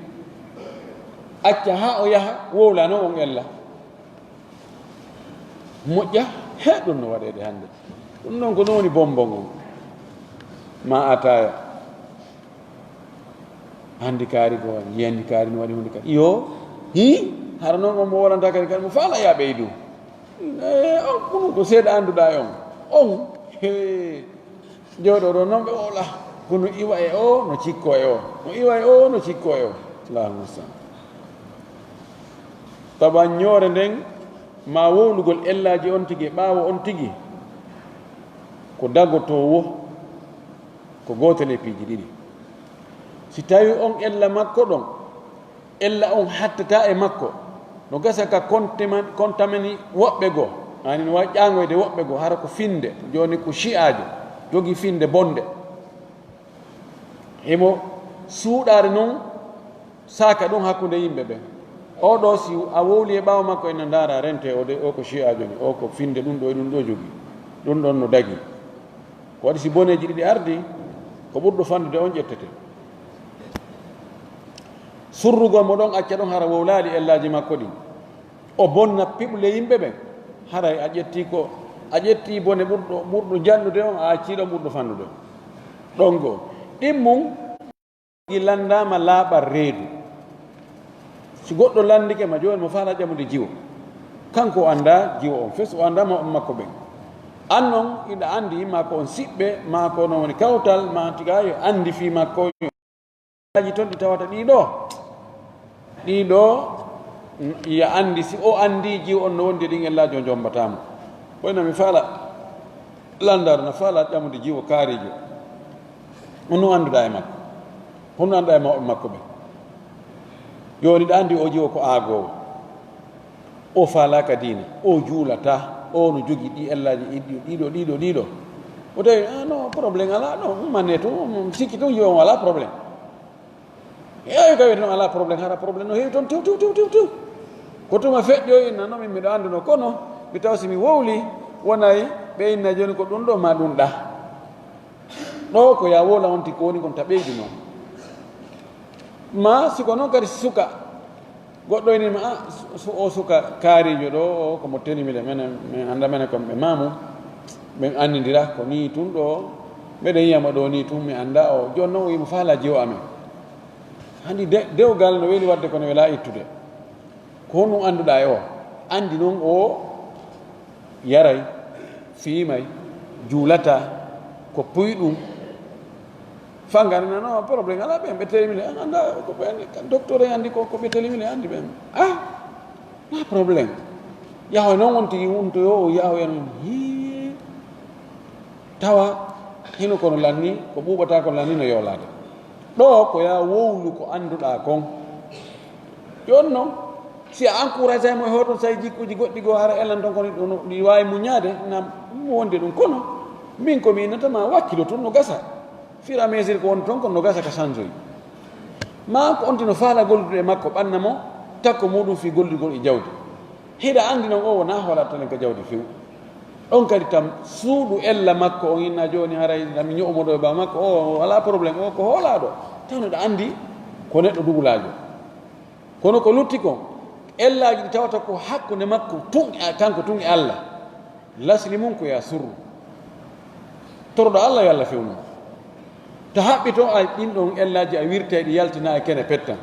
Acca haa o yaha, wowla non on ella. Moƴƴa, he ɗum no waɗeede hannde. Ɗum noon ko ɗum woni bonbon on. Ma ataya. Hannde kaari ko waɗi, yiyandi kaari no waɗi hunde kadi. Yo, hi, hara noon on mo wolanta kadi, kadi mo faala ya ɓeydu. E, on kunu ko seeɗa annduɗaa e on. On, he, jooɗo ɗo noon ɓe wowla. Kono iwa e o, no cikko e o. No iwa e o, no cikko e o. Allahumma salli. Tawa ñoore nden, ma wowlugol ellaaji on tigi e ɓaawo on tigi, ko dagotoowo, ko gootel e piiji ɗiɗi. Si tawi on ella makko ɗon, ella on hattata e makko, no gasa ka kontima-, kontamini woɓɓe goo, ani no wawi ƴaŋoyde woɓɓe goo, hara ko finde, jooni ko shi'aajo, jogi finde bonde. Himo suuɗaade noon saaka ɗum hakkunde yimɓe ɓen. Oo ɗoo, si a wowli e ɓaawo makko, ina ndaara rente, o de, o ko shi'aajo ni, o ko finde ɗum ɗo e ɗum ɗo jogi. Ɗum ɗon no dagi. Ko waɗi si boneeji ɗiɗi ardi, ko ɓurɗo fandude on ƴettete. Surrugol mo ɗon, acca ɗon hara wowlaali ellaaji makko ɗin. O bonna piɓle yimɓe ɓen. Haray a ƴetti ko, a ƴetti bone ɓurɗo, ɓurɗo jannude on, a accii ɗon ɓurɗo fannude on. Ɗon goo ɗimmum. Ji lanndaama laaɓal reedu. Si goɗɗo lanndike ma jooni, mo faala ƴamude jiwo. Kanko o anndaa jiwo on fes, o anndaa mawɓe makko ɓen. An non, iɗa anndi, maa ko on siɓɓe, maa ko non woni kawtal, maa tiga yo anndi fii makko. Aji ton ɗi tawata ɗii ɗoo. Ɗii ɗoo, ya anndi, si o anndi jiwo on no wondi e ɗin ellaaji, o jommbataa mo. Ɓoyna mi faala lanndaade, no faala ƴamude jiwo kaariijo. Honno annduɗaa e makko? Honno annduɗaa e mawɓe makko ɓen? Jooni ɗa anndi o jiwo ko aagoowo. O faalaaka diina. O juulataa. O no jogii ɗii ellaaji ɗiɗo, ɗiɗo, ɗiɗo, ɗiɗo. O tawi, "Ah, non, problème alaa ɗon. Ummanee tun, um, sikki tun, yo on alaa problème." Eeyo, ka wiyete non alaa problème, hara problème no heewi ton, tiw, tiw, tiw, tiw, tiw. Ko tuma feƴƴo, inna non min miɗo annduno, kono mi tawa si mi wowli, wonay ɓe inna jooni ko ɗun ɗoo maa ɗun ɗaa. Ɗoo ko ya wowla on tigi ko woni kon ta ɓeydu non. Ma si ko non kadi suka, goɗɗo ini ma, "Ah, su-, su-, o suka kaariijo ɗoo, o ko mo telimile, menen, min annda menen ko ɓe maamu, ɓen anndindira ko nii tun ɗoo, mbeɗen yiya mo ɗoo nii tun, mi annda o." Jooni non o wi'i mo faala jiwo amen. Anndi de-, dewgal no weli waɗde kono welaa ittude. Ko honɗun annduɗaa e o? Anndi non o yaray, fiimay, juulataa, ko puy ɗun. Fanga nana, "Non, problème alaa, ɓen ɓe telimile, an annda ko ɓe anndi, kan docteur en anndi ko, ko ɓe telimile anndi ɓen." Ah, na problème. Yahoy non on tigi wontoyo, o yahoya non. Hii. Tawa hino kono lanni, ko ɓuuɓata ko lanni no yowlaade. Ɗoo ko ya wowlu ko annduɗaa kon. Jooni non, si a encouragé mo e hoto, say jikkuuji goɗɗi goo hara elan ton kono ɗi waawi muññaade, na mo wonde ɗun. Kono min ko mi innata ma wakkilo tun no gasa. Fur et à mesure ko woni ton kon no gasa ka sanjoyi. Ma ko on tino faala gollude e makko ɓanna mo takko muɗum fii gollugol e jawdi. Hiɗa anndi non o wonaa hoolaade tan ka jawdi few. Ɗon kadi tan suuɗu ella makko on inna jooni haray na mi ño'omoɗo e baa makko o, o alaa problème, o ko hoolaaɗo. Taw neɗɗo anndi ko neɗɗo dugulaajo. Kono ko lutti kon, ellaaji ɗi tawata ko hakkunde makko tun e, kanko tun e Alla. Lasli mun ko ya surru. Toroɗo Alla yo Alla fewnu. Ta haɓɓito a ɗin ɗon ellaaji a wirtay ɗi yaltina e kene pettan.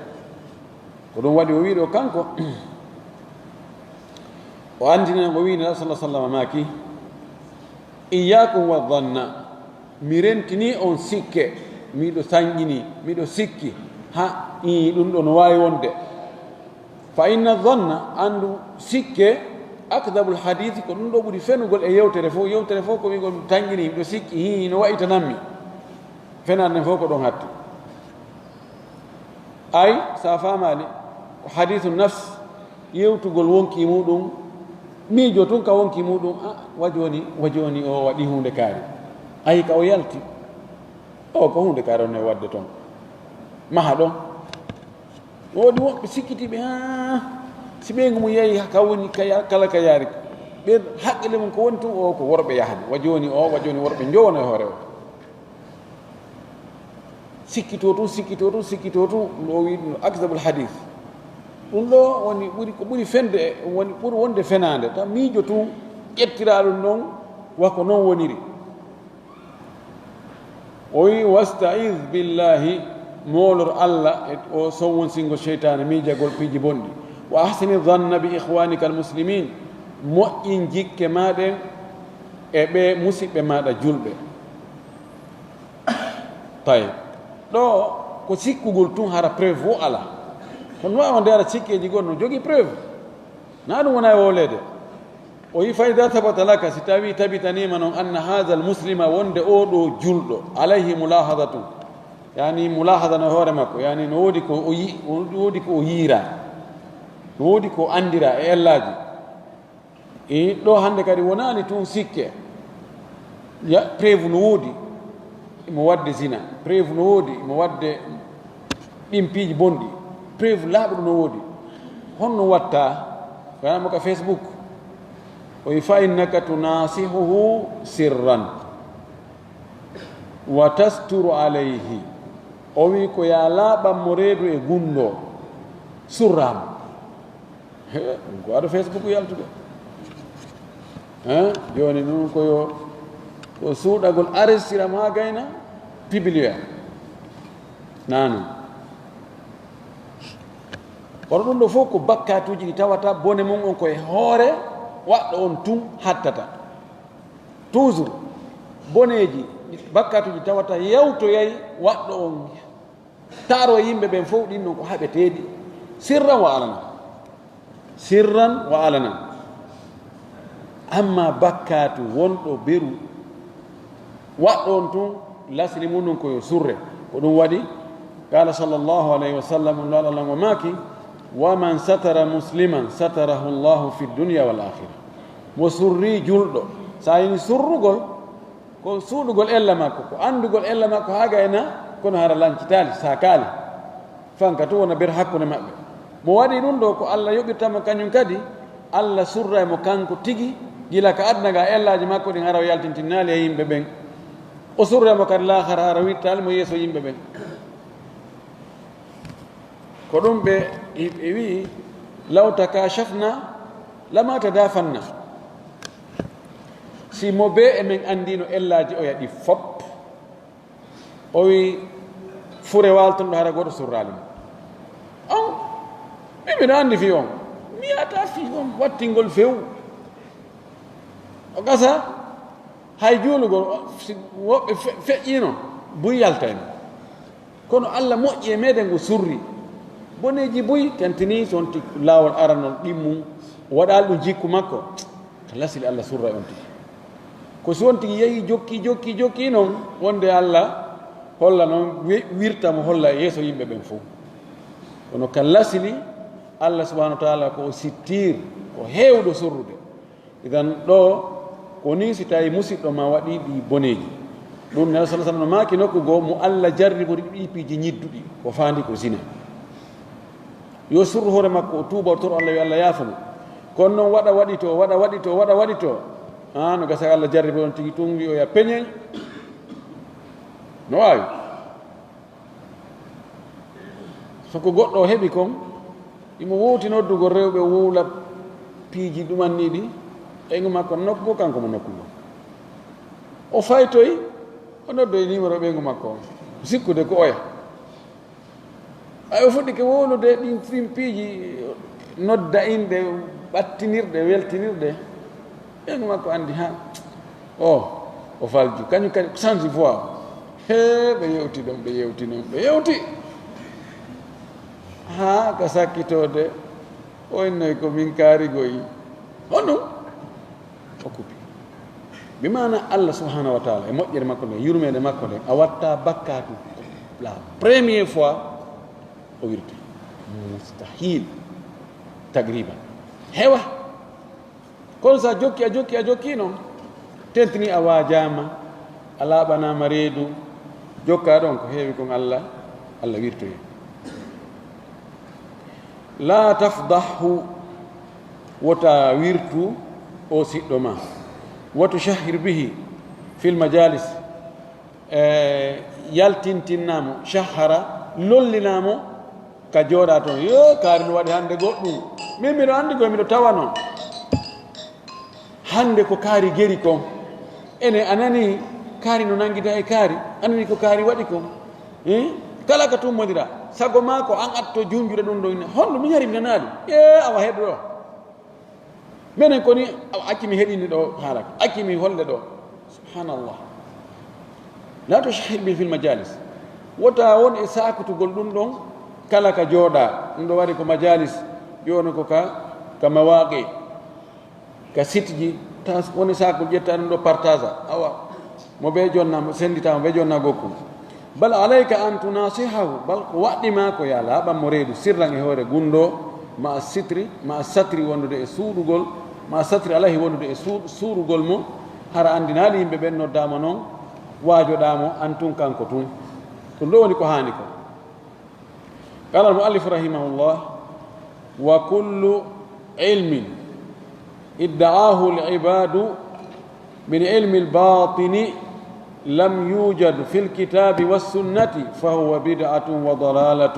Ko ɗum waɗi o wi'i ɗo kanko, o anndina o wi'i Nela sallallahu sallam maaki, "Iyyakum wa dhanna." Mi rentini on sikke, miɗo sanƴini, miɗo sikki, ha, ii, ɗum ɗo no waawi wonde. Fa inna dhanna, anndu sikke, akdhabul hadith, ko ɗum ɗo ɓuri fenugol e yewtere fof. Yewtere fof ko wi'gol mi tanƴini, miɗo sikki, hii, no wa'itanammi. Fenaande nden fof ko ɗon hatti. Ay, sa faamaali, ko hadithu nafs, yewtugol wonki muɗum, miijo tun ka wonki muɗum, a, wa jooni, wa jooni o waɗi huunde kaari. Ay, ka o yalti, o ko huunde kaari on e waɗde ton. Maha ɗon. Woodi woɓɓe sikkitiiɓe, haa si ɓeyngu mum yehi, ka woni ka ya-, kala ka yaari. Ɓe haqqille mum ko woni tun, o ko worɓe yahani. Wa jooni o, wa jooni worɓe njowono e hoore o. Sikkito tun, sikkito tun, sikkito tun, ɗum ɗo wi ɗum akdabul hadith. Ɗum ɗo woni ɓuri, ko ɓuri fende, woni ɓuri wonde fenaande. Tan miijo tun, ƴettira ɗum ɗon, wa ko non woniri. O wi, "Wasta'iz billahi", moolor Alla e o sowwonsingol seytaane, miijagol piiji bonɗi. "Wa ahsini dhanna bi ikhwanika al muslimin", moƴƴin jikke maa ɗen e ɓe musiɓɓe maaɗa julɓe. Tawi ɗo ko sikkugol tun, hara preuve wo alaa. Kono no waawa ndeera sikkeeji goo no jogii preuve. Na ɗum wona e wowleede. O wi, "Fa idha thabata laka", si tawi tabitaniima non, "anna hadha al muslima", wonde oo ɗoo julɗo, "alayhi mulahadatu", yani mulahada no hoore makko, yani no woodi ko o yi-, no woodi ko o yiira, no woodi ko o anndira e ellaaji. E ɗo hannde kadi wonaani tun sikke. Ya, preuve no woodi, imo waɗde zina. Preuve no woodi, imo waɗde ɗin piiji bonɗi. Preuve laaɓuɗo no woodi. Honno watta? Wanaa mo ka Facebook. O wi, "Fa innaka tunasihuhu sirran wa tasturu alayhi." O wi, "Ko ya laaɓan mo reedu e gunndoo, surraama." He, ɗum ko ado Facebook yaltude. He, jooni ɗum ko yo, ko suuɗagol arestira mo haa gayna. Publier. Naa non. Kono ɗum ɗo fof ko bakkaatuuji ɗi tawata bone mum on ko e hoore waɗɗo on tun hattata. Toujours, boneeji, bakkaatuuji tawata yawtoyay waɗɗo on. Taaro yimɓe ɓen fof ɗin non ko haɓeteeɗi. Sirran wa alana. Sirran wa alana. Amma bakkaatu wonɗo beru, waɗɗo on tun, lasli mum non ko yo surre. Ko ɗum waɗi, qala sallallahu alayhi wa sallam, Nulaaɗo Allah o maaki, "Wa man satara musliman satarahu Allahu fi dunya wal akhirah." Mo surri julɗo, so a yini surrugol, ko suuɗugol ella makko, ko anndugol ella makko haa ga ena, kono hara lancitaali, saakaali. Fanka tun wona ber hakkunde maɓɓe. Mo waɗi ɗum ɗo, ko Allah yoɓirta mo kañum kadi, Allah surray mo kanko tigi, gila ka aduna ga ellaaji makko ɗin hara o yaltintinnaali e yimɓe ɓen. O surray mo kadi laakara hara wittaali mo yeeso yimɓe ɓen. Ko ɗum ɓe, ɓe wi'i, "Law takashafna lama tadafanna." Si mo bee e men anndino ellaaji oya ɗi fop, o wi, "Fure waaltunɗo hara gooto surraali mo." On, min miɗo anndi fii on. Mi yiyata fii on wattingol few. O gasa, hay juulugol, o, si woɓɓe fe-, feƴƴiino, buy yaltayno. Kono Allah moƴƴi e meɗen ngu surri. Boneeji buy tentini, so wonti laawol aranol ɗimmum, o waɗaali ɗum jikku makko. Ka lasli Allah surra on tigi. Ko si on tigi yehi jokki, jokki, jokki non, wonde Allah holla non, wi-, wirta mo holla yeeso yimɓe ɓen fof. Kono ka lasli Allah subhanahu wa taala ko o sittir, ko heewɗo surrude. Idan ɗo, ko ni si tawi musiɗɗo ma waɗi ɗi boneeji. Ɗum Nela sallallahu alaihi wasallam no maaki nokku goo, mo Allah jarribori ɗi piiji ñidduɗi, ko faandi ko zina. Yo surru hoore makko, o tuuba, o toro Allah, yo Allah yaafo mo. Kono non waɗa waɗi to, waɗa waɗi to, waɗa waɗi to. Ah, no gasa Allah jarribo on tigi tun, wi'oya peñe. No waawi. So ko goɗɗo o heɓi kon, imo wowti noddugol rewɓe wowla piiji ɗumanniiɗi, ɓeyngu makko nokku goo, kanko mo nokku goo. O faytoyi, o noddoyi numéro ɓeyngu makko on. Sikkude ko oya. Ɓay o fuɗɗike wowlude ɗin, ɗin piiji, nodda inɗe ɓattinirɗe, weltinirɗe, ɓeyngu makko anndi, ha, o, o falju. Kañum kadi, change voix. He, ɓe yewti ɗon, ɓe yewti non, ɓe yewti. Haa ka sakkitoode, o innoy ko min kaarigoyi. Honɗum? O kupi. Bi maana Allah subhanahu wa taala, e moƴƴere makko nden, yurmeende makko nden, a watta bakkaatu la première fois o wirti. Mustahil. Tagriban. Hewa. Kono sa jokki, a jokki, a jokki non, tentini a waajaama, a laaɓanaama reedu, jokka ɗon ko heewi kon Allah, Allah wirtoye. La tafdahhu, wota wirtu o siɗɗo ma. Wa tushahhir bihi fil majalis, e yaltintinna mo, shahhara, lollina mo, ka jooɗa toon. Yo, kaari no waɗi hannde goɗɗum. Min miɗo anndi koye miɗo tawa noon. Hannde ko kaari geri kon. Ene a nani kaari no nanngida e kaari. A nani ko kaari waɗi kon. Eh? Kala ka tummodira. Sago maa ko an atto junjude ɗum ɗo ine. Honɗum mi hari mi nanaali. E awa heɗo ɗo. Menen ko ni, awa acci mi heɗini ɗo haala ka. Acci mi holle ɗo. Subhanallah. La tushahhir bi fil majalis. Wota won e sakutugol ɗum ɗon kala ka jooɗa. Ɗum ɗo wari ko majalis. Jooni ko ka, ka mawaqi. Ka site ji, ta woni saakol ƴetta ɗum ɗo partage. Awa, mo be jonna, mo sendita, mo be jonna gokku. Bal alayka an tunasihahu, bal ko waɗɗi ma ko ya laaɓan mo reedu sirran e hoore gunndoo, ma sitri, ma satri wondude e suuɗugol, ma satri alayhi wondude e suu-, suurugol mo, hara anndinaali yimɓe ɓen noddaama noon, waajoɗaa mo, an tun kanko tun. Ɗum ɗo woni ko haani ko. قال المؤلف رحمه الله: وكل علم ادعاه العباد من علم الباطن لم يوجد في الكتاب والسنة فهو بدعة وضلالة،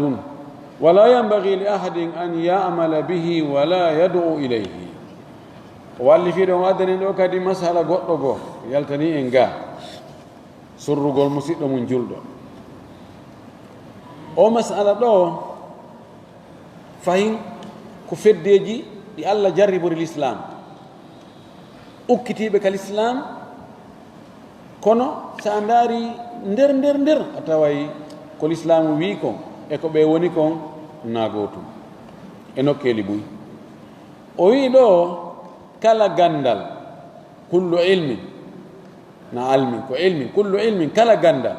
ولا ينبغي لأحد أن يعمل به ولا يدعو إليه. O wallifiiɗo on addani ɗo kadi masala goɗɗo goo, yaltani en ga. Surrugol musiɗɗo mum julɗo. O masala ɗo, fahin ko feddeeji ɗi Allah jarribori Lislaam, ukkitiiɓe ka Lislaam, kono so a ndaari nder, nder, nder, a taway ko Lislaamu wii kon e ko ɓe woni kon na gootum e nokkeeli buy. O wii ɗo, kala ganndal, kullu ilmin, na almin, ko ilmin, kullu ilmin, kala ganndal,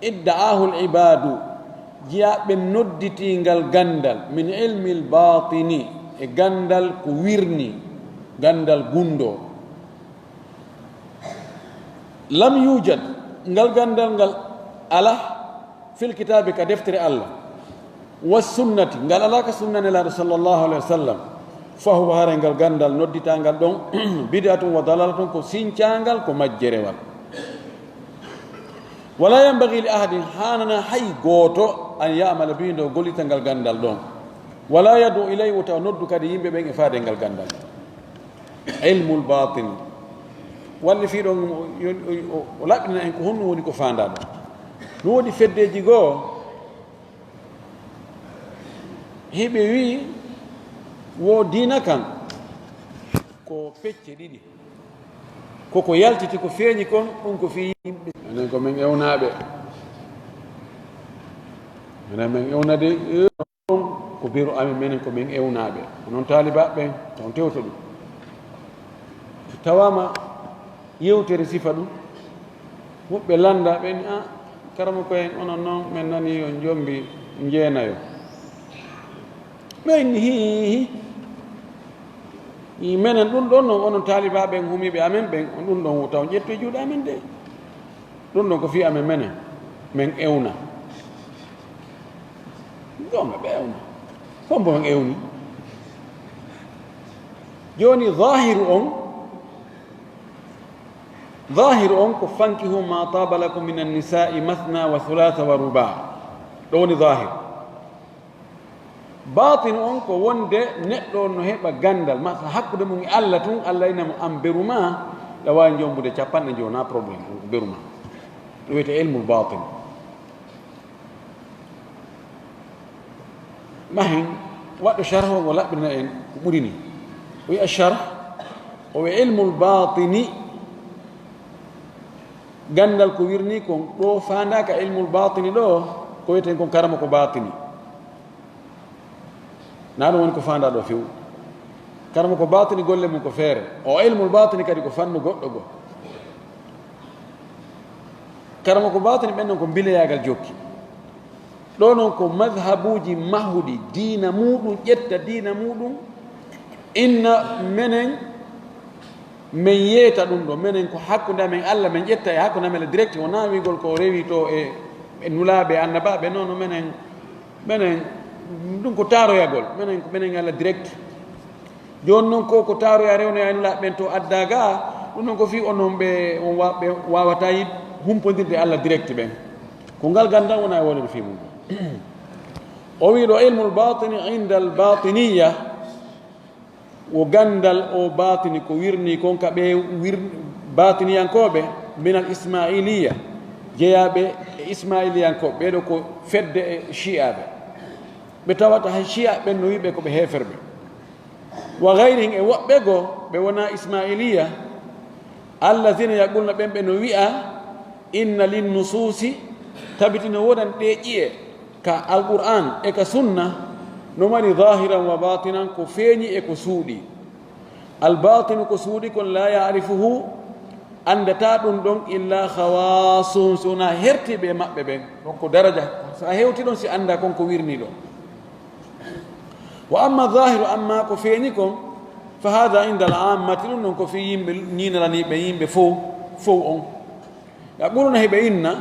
idda'ahu al-ibaadu, jiyaaɓe nodditii ngal ganndal, min ilmi al-baatini, e ganndal ko wirnii, ganndal gunndoo. Lam yuujad, ngal ganndal ngal alaa, fil kitaabi, ka deftere Allah, wa sunnati, ngal alaa ka sunna Nelaaɗo sallallahu alaihi wa sallam, fa huwa, haray ngal ganndal nodditangal ɗon, bid'atun wa dalalatun, ko sincaangal, ko majjerewal. Wala yanbaghi li ahadin, haanana hay gooto, an ya'mala bihi, nde o gollita ngal ganndal ɗon. Wala yad'u ilayhi, wota o noddu kadi yimɓe ɓen e faade ngal ganndal. Ilmul baatin. Walli fii ɗon o, o, o, o laɓɓina en ko honno woni ko faandaa ɗon. No woodi feddeeji goo, hiɓe wii wo diina kan ko pecce ɗiɗi. Koko yaltiti, ko feeñi kon, ɗum ko fii yimɓe. Enen ko men ewnaaɓe. Enen men ewnade, eh, ko beru amen, menen ko men ewnaaɓe. Onon taalibaaɓe ɓen, on tewta ɗum. So tawaama yewtere sifa ɗum, woɓɓe lannda ɓen, "A, karamoko en, onon noon, men nani on jombi njeenayo." Ɓen, "Hii, hii, hii. Menen ɗum ɗon noon, onon taalibaaɓe en, humiiɓe amen ɓen, on ɗum ɗon taw ƴettu e juuɗe amen de." Ɗum ɗon ko fii amen menen, men ewna. Ɗum ɓe ewna. Fof mbo men ewni. Jooni, zaahiru on, zaahiru on ko, "Fankihu ma taaba lakum minan nisaa'i mathna wa thulaatha wa rubaa." Ɗo woni zaahiru. Baatinu on ko wonde neɗɗo on no heɓa ganndal, ma hakkunde mum e Allah tun, Allah ina mo an beru ma, ɗa waawi jombude capanɗe njoyo, na problème, on ko beru ma. Ɗum wiyetee ilmul baatin. Mahen, waɗɗo sharh o, o laɓɓina en ko ɓuri ni. O wi'a sharh, o wi'a ilmul baatini, ganndal ko wirnii kon, ɗo faandaaka ilmul baatini ɗo, ko wiyeten kon karamoko baatini. Na ɗum woni ko faandaa ɗo few. Karamoko baatini golle mum ko feere. O ilmul baatini kadi ko fannu goɗɗo goo. Karamoko baatini ɓen non ko mbileyaagal jokki. Ɗo non ko madhabuuji mahuɗi diina muuɗum, ƴetta diina muuɗum, inna menen men yeeta ɗum ɗo, menen ko hakkunde amen Allah, men ƴetta e hakkunde amen Allah direct, wonaa wiigol ko rewi to e, e nulaaɓe, annabaaɓe, non, non, menen, menen, ɗum ko taaroyagol, menen ko menen Allah direct. Jooni non ko, ko taaroya rewnoya e nulaaɓe ɓen to adda ga, ɗum non ko fii onon ɓe, on wa-, ɓe waawataa yiɗ humpondirde Allah direct ɓen. Ko ngal ganndal wona e wonde fii mum. O wii ɗo, ilmul baatini inda al baatiniya, wo ganndal o baatini ko wirnii kon ka ɓe wir-, baatiniyankooɓe min al ismailiya, jeyaaɓe e ismailiyankooɓe, ɓee ɗo ko fedde e shi'aaɓe. Ɓe tawata hay shi'aaɓe ɓen no wi'ɓe ko ɓe heeferɓe. Wa gayrihim, e woɓɓe goo ɓe wonaa ismailiya, allazina yaquluna, ɓen ɓe no wi'a, inna lin nusuusi, tabiti no woodani ɗee ƴi'e ka Alqur'aan e ka Sunna, no mari zaahiran wa baatinan, ko feeñi e ko suuɗi. Al baatinu, ko suuɗi kon, laa ya'rifuhu, anndataa ɗum ɗon, illaa khawaasun, si wonaa hertiiɓe e maɓɓe ɓen. Ɗon ko daraja, so a hewti ɗon, si anndaa kon ko wirnii ɗon. Wa amma zaahiru, amma ko feeñi kon, fa haada inda al aammati, ɗum ɗon ko fii yimɓe ñiinalaniiɓe, yimɓe fow, fow on. Yaquluna, hiɓe inna,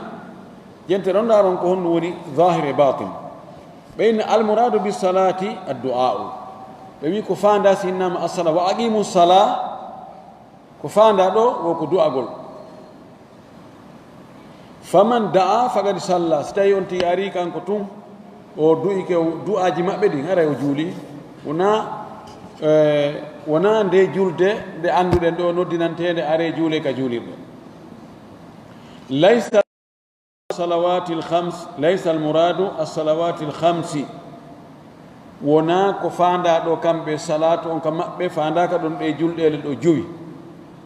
jente ɗon ndaaron ko honɗum woni zahir e batin. Ɓe inna, al muradu bis salati ad du'a'u. Ɓe wi ko faanda si innama as sala, wa aqimu sala, ko faanda ɗo wo ko du'agol. Faman da'a faqad salla, si tawi on tigi ari kanko tun, o du'ike du'aji maɓɓe ɗin, haray o juuli. Wona, eh, wona nde julde nde annduɗen ɗo noddinanteende, are juule ka juulirɗe. Laysa Salawati lhams, laysa almuradu alsalawati lhamsi. Wonaa ko faandaa ɗo kamɓe salaatu on ka maɓɓe, faandaaka ɗon ɗe julɗeele ɗo jowi.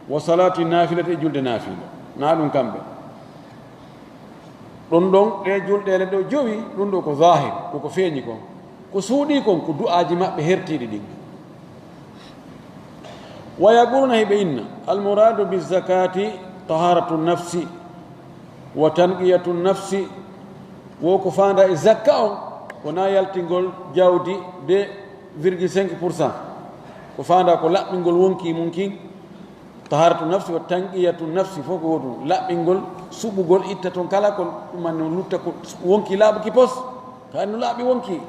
Wa salati nafilati, e julde naafila. Na ɗum kamɓe. Ɗum ɗon ɗe julɗeele ɗo jowi, ɗum ɗo ko zahir, ko ko feeñi kon. Ko suuɗii kon, ko du'aaji maɓɓe hertiiɗi ɗin. Wa yaquluna, hiɓe inna, almuradu bizakati taharatu nafsi wa tanqiyatu nafsi. Wo ko faandaa e zakka on, ko na yaltingol jawdi deux virgule cinq pour cent. Ko faandaa ko laɓɓingol wonki mun kin. Taharatu nafsi wa tanqiyatu nafsi fof ko woɗum. Laɓɓingol, suɓugol, itta ton kala ko ɗuman no lutta ko wonki laaɓuki pos. Ka no laaɓi wonki.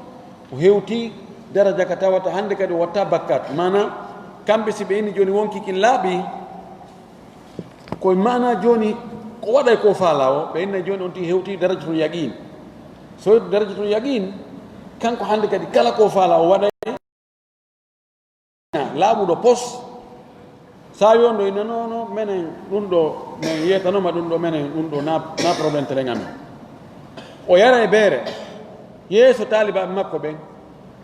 O hewti daraja ka tawata hannde kadi o watta bakkat. Maana kamɓe si ɓe inni jooni wonki kin laaɓi, ko maana jooni ko waɗay ko faala o, ɓe inna jooni on ti hewti darajatul yaqin. So hewti darajatul yaqin, kanko hannde kadi kala ko faala o waɗay laaɓuɗo pos. Sa wiyon ɗo inna, non, non, menen ɗum ɗo, min yetanoma ɗum ɗo, menen ɗum ɗo na, na problème telen amen. O yara e beere. Yeeso taalibaaɓe makko ɓen.